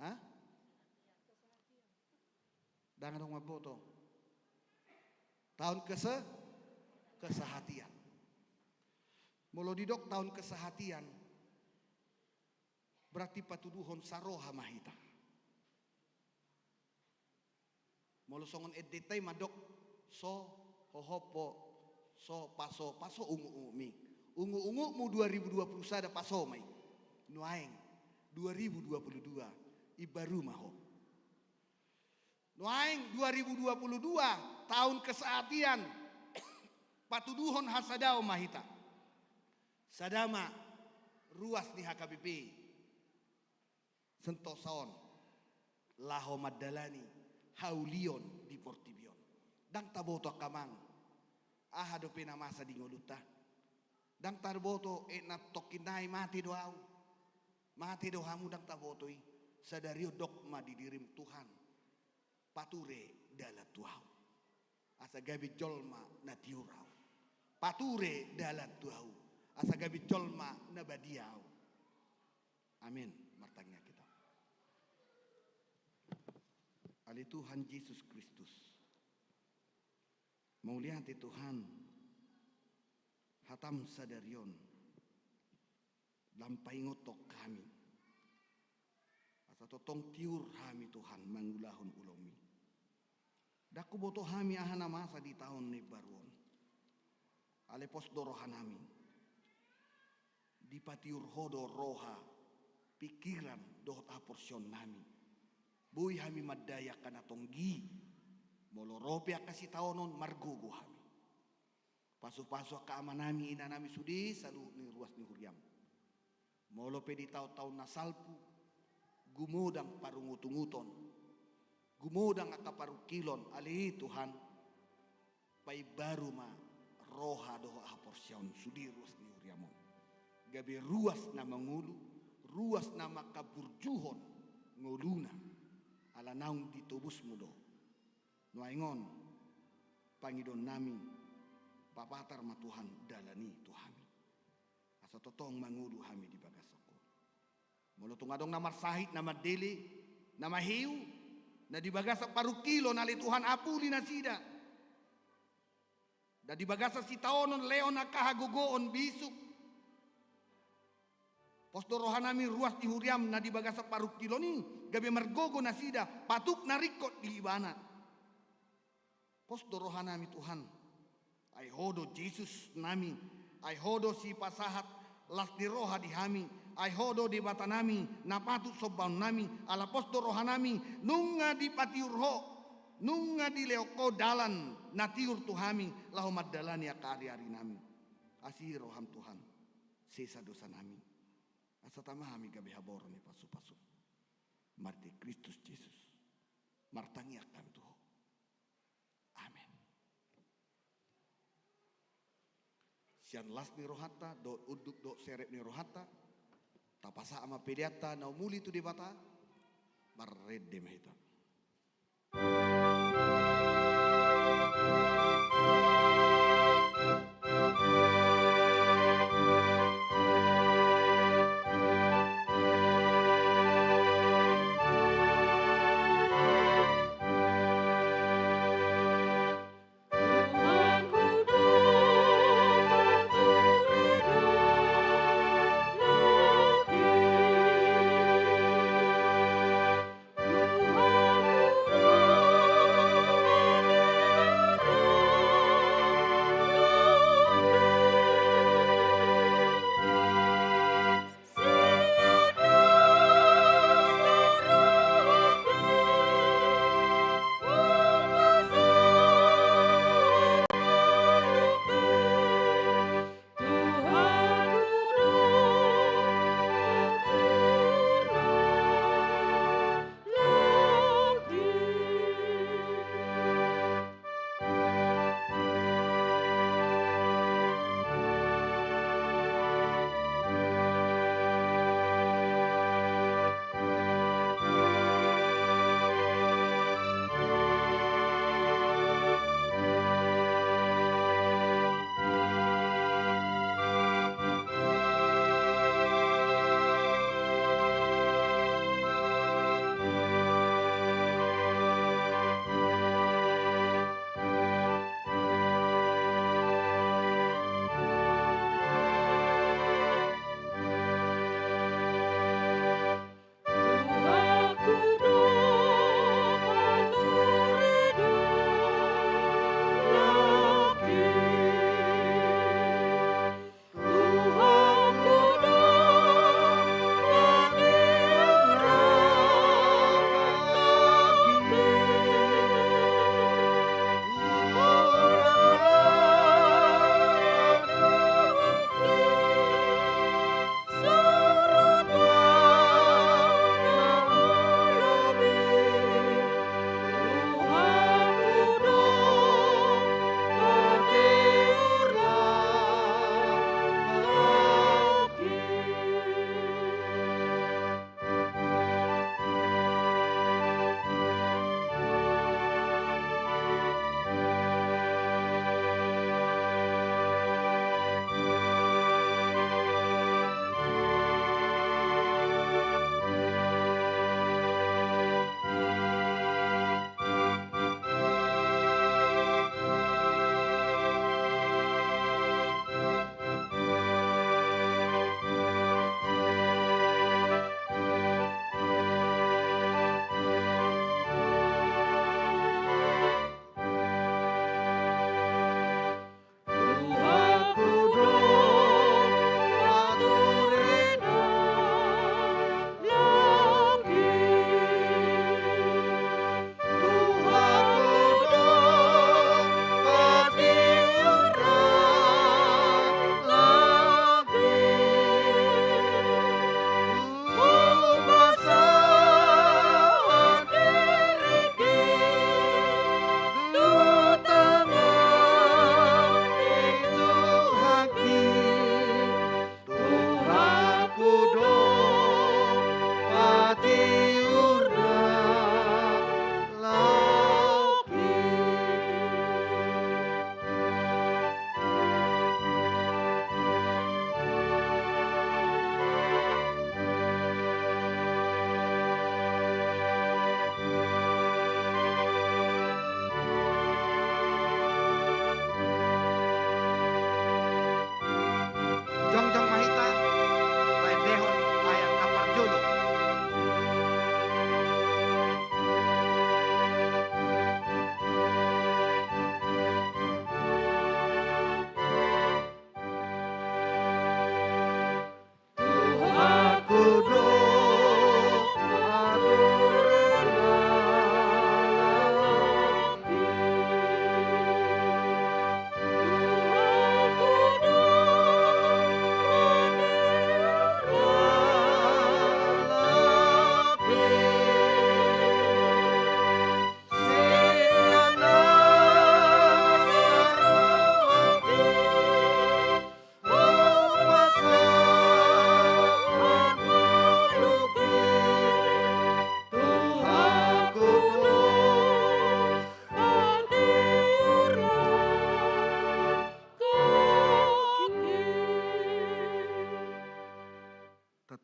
Hah? Ndang adong mamboto. Tahun kese-, kesehatian. Molo didok tahun kesehatian, berarti patuduhon saroha ma hita. Molo songon endenta i mandok, so hohompu, so paso, paso unguk-ungukmi. Unguk-ungukmu dua ribu dua puluh sada paso ma i. Nuaeng dua ribu dua puluh dua, imbaru ma ho. Nuaeng dua ribu dua puluh dua, tahun kesehatian, patuduhon hasadaon ma hita. Sada ma ruas ni H K B P. Santosa on laho mandalani haulion di portibi on. Ndang taboto angka amang, aha dope na masa di ngolunta. Ndang taboto, e, na tongkin nai mate do ahu. Mate do hamu, ndang taboto i. Sadari on dok ma di dirim, Tuhan, pature dalan tu ahu, asa gabe jolma na tiur ahu. Pature dalan tu ahu, asa gabe jolma na badia ahu. Amin. Martangiang hita. Ale Tuhan Jesus Kristus, mauliate Tuhan, hatam sadari on lam paingothon hami, asa tongtong tiur hami Tuhan mangulahon ulaonmi. Ndang huboto hami aha na masa di taon na imbaru on. Ale pos do rohanami. Dipatiur Ho do roha, pingkiran dohot haporseaonnami. Boi hami mandai angka na tonggi. Molo ro pe angka sitaonon, margogo hami. Pasupasu angka amanami, inanami sude saluhut ni ruas ni huriam. Molo pe di taon-taon na salpu, gumodang parungutunguton, gumodang angka parungkilon, ale Tuhan, paimbaru ma roha dohot haporseaon sude ruas ni huriam on. Gabe ruas na mangolu, ruas na mangkaburjuhon ngoluna, ala naung ditobusmu do. Nuaeng on, pangidoannami, papatar ma Tuhan dalan i tu hami, asa tongtong mangolu hami di bagasan Ho. Molo tung adong na marsahit, na mandele, na maheu, na di bagasan parungkilon, ale Tuhan, apuli nasida. Na di bagasan sitaonon, lehon angka hagogoon, bisuk. Pos do rohanami ruas ni huriam na di bagasan parungkilon i, gabe margogo nasida, patuk na ringkot di ibana. Pos do rohanami Tuhan. Ai Ho do Jesus nami, ai Ho do sipasahat las ni roha di hami, ai Ho do Debatanami, na patut sombaonnami, ala pos do rohanami, nunga dipatiur Ho, nunga dilehon Ho dalan na tiur tu hami, laho mandalani angka ari-arinami. Asi roham Tuhan, sesa dosanami. Asa tama hami gabe haboru ni pasupasu. Marhite Kristus Jesus. Martangiang hami tu Ho. Amen. Sian las ni rohanta, dohot unduk dohot serep ni rohanta, tapasahat ma peleanta na umuli tu Debata, marende ma hita.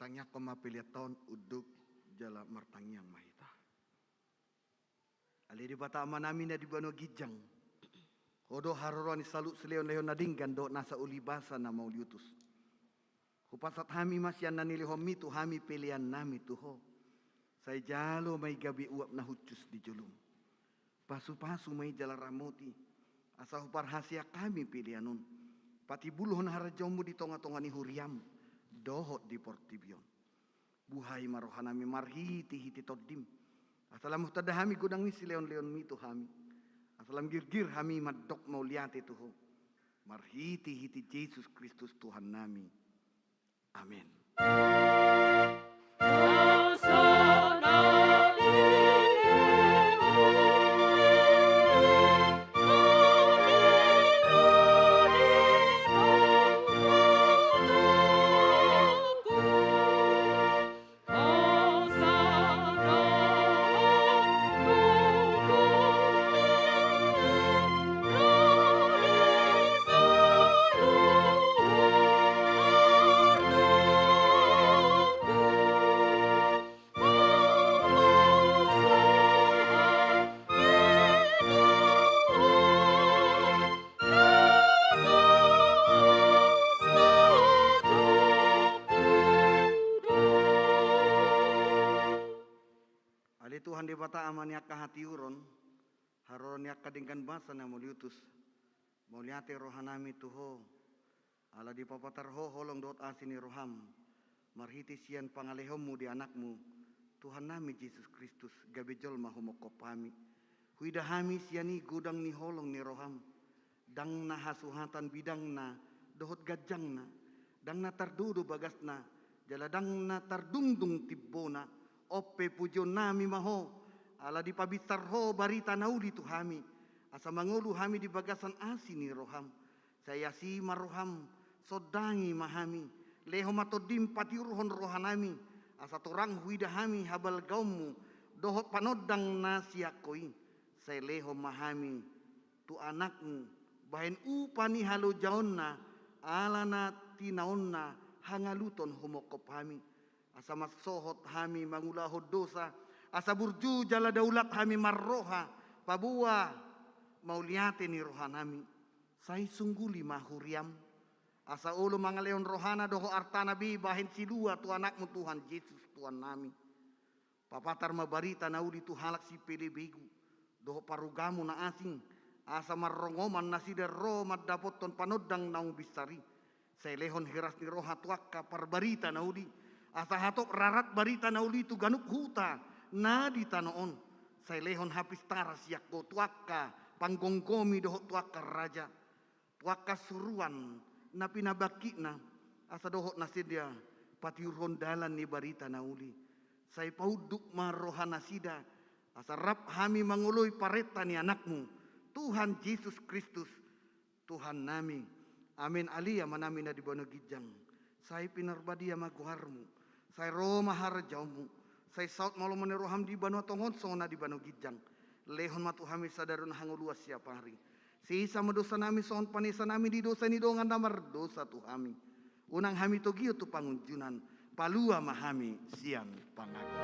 Tangiangkon ma pelean ta on, unduk jala martangiang ma hita. Ale Debata Amanami na di banua ginjang, Ho do haroroan ni saluhut silehonlehon na denggan dohot nasa uli basa na mauliutus. Hupasahat hami ma sian na nilehonMi tu hami peleannami tu Ho. Sai jalo ma i gabe uap na hushus di jolom. Pasupasu ma i jala ramoti, asa huparhaseang hami pelean on patimbulhon harajaonMu di tongatonga ni huriaM dohot di portibi on. Buhai ma rohanami marhitehite TondiM, asa lam hutanda hami godang ni silehonlehonMi tu hami, asa lam girgir hami mandok mauliate tu Ho. Marhitehite Jesus Kristus Tuhannami. Amen. Ale Tuhan Debata Ama ni angka hatiuron, haroro ni angka denggan basa na mauliutus, mauliate rohanami tu Ho, ala dipapatar Ho holong dohot asi ni rohaM, marhite sian pangalehonMu di AnakMu, Tuhannami Jesus Kristus, gabe jolma humongkop hami. Huida hami sian i godang ni holong ni rohaM, ndang na hasuhatan bidangna dohot ganjangna, ndang na tardodo bagasna, jala ndang na tardungdung timbona. On pe pujionnami ma Ho, ala dipabinsar Ho barita na uli tu hami, asa mangolu hami di bagasan asi ni rohaM. Sai asi ma rohaM, sondangi ma hami, lehon ma TondiM patiurhon rohanami, asa torang huida hami habalgaonMu dohot panondang na sian Ho i. Sai lehon ma hami tu AnakMu, bahen upa ni halojaonna, ala na tinaonna hangaluton humongkop hami, asa mansohot hami mangulahon dosa, asa burju jala daulat hami marroha, paboa mauliate ni rohanami. Sai sungguli ma huriaM, asa olo mangalehon rohana dohot artana be bahen silua tu AnakMu Tuhan Jesus Tuhannami. Papatar ma barita na uli tu halak sipelebegu dohot parugamu na asing, asa marrongoman nasida ro mandapothon panondang naung binsar i. Sai lehon hiras ni roha tu angka parbarita na uli, asa hatop rarat barita na uli tu ganup huta na di tano on. Sai lehon hapistaran sian Ho tu angka panggomgomi dohot tu angka raja, tu angka suruan na pinabangkitna, asa dohot nasida patiurhon dalan ni barita na uli. Sai paunduk ma rohanasida, asa rap hami mangoloi parenta ni AnakMu, Tuhan Jesus Kristus, Tuhannami. Amen. Ale Amanami na di banua ginjang, sai pinarbadia ma goarMu, sai ro ma harajaonMu, sai saut ma lomo ni rohaM di banua tonga on songon na di banua ginjang. Lehon ma tu hami sadari on hangoluan siapari. Sesa ma dosanami songon panesanami di dosa ni dongan na mardosa tu hami. Unang hami togihon tu pangunjunan, palua ma hami sian pangago.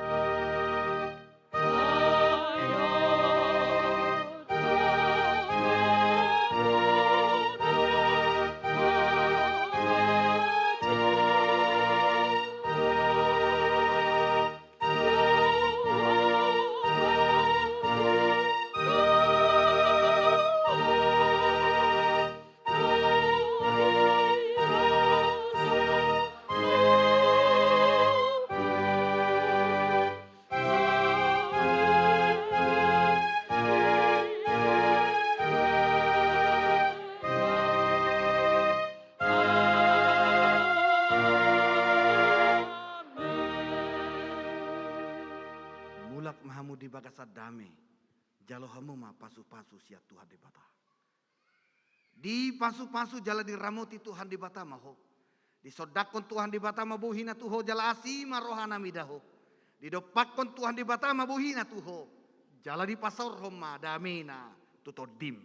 Mulak ma hamu di bagasan dame, jalo hamu ma pasupasu sian Tuhan Debata. Dipasupasu jala diramoti Tuhan Debata ma ho. Disondangkon Tuhan Debata ma bohiNa tu ho jala asi ma rohaNa mida ho. Didompakkon Tuhan Debata ma bohiNa tu ho jala dipasaorhon ma dameNa tu tondim.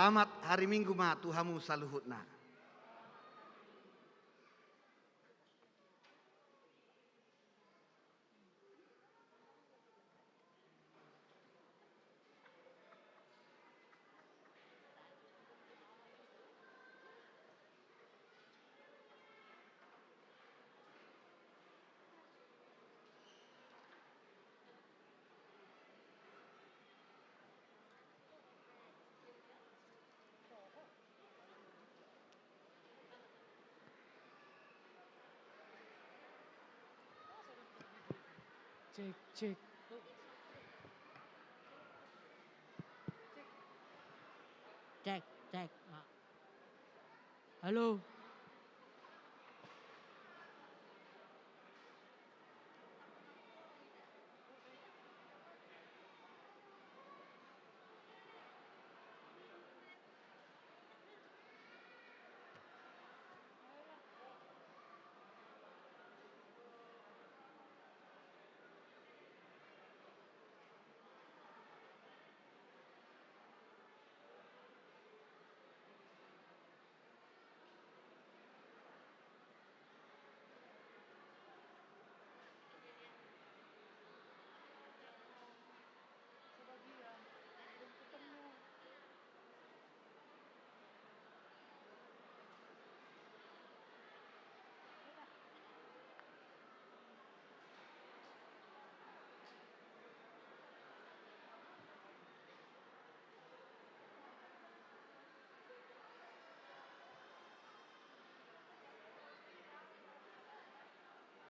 Selamat hari Minggu ma tu hamu saluhutna. Cek, cek. Cek, cek. Halo.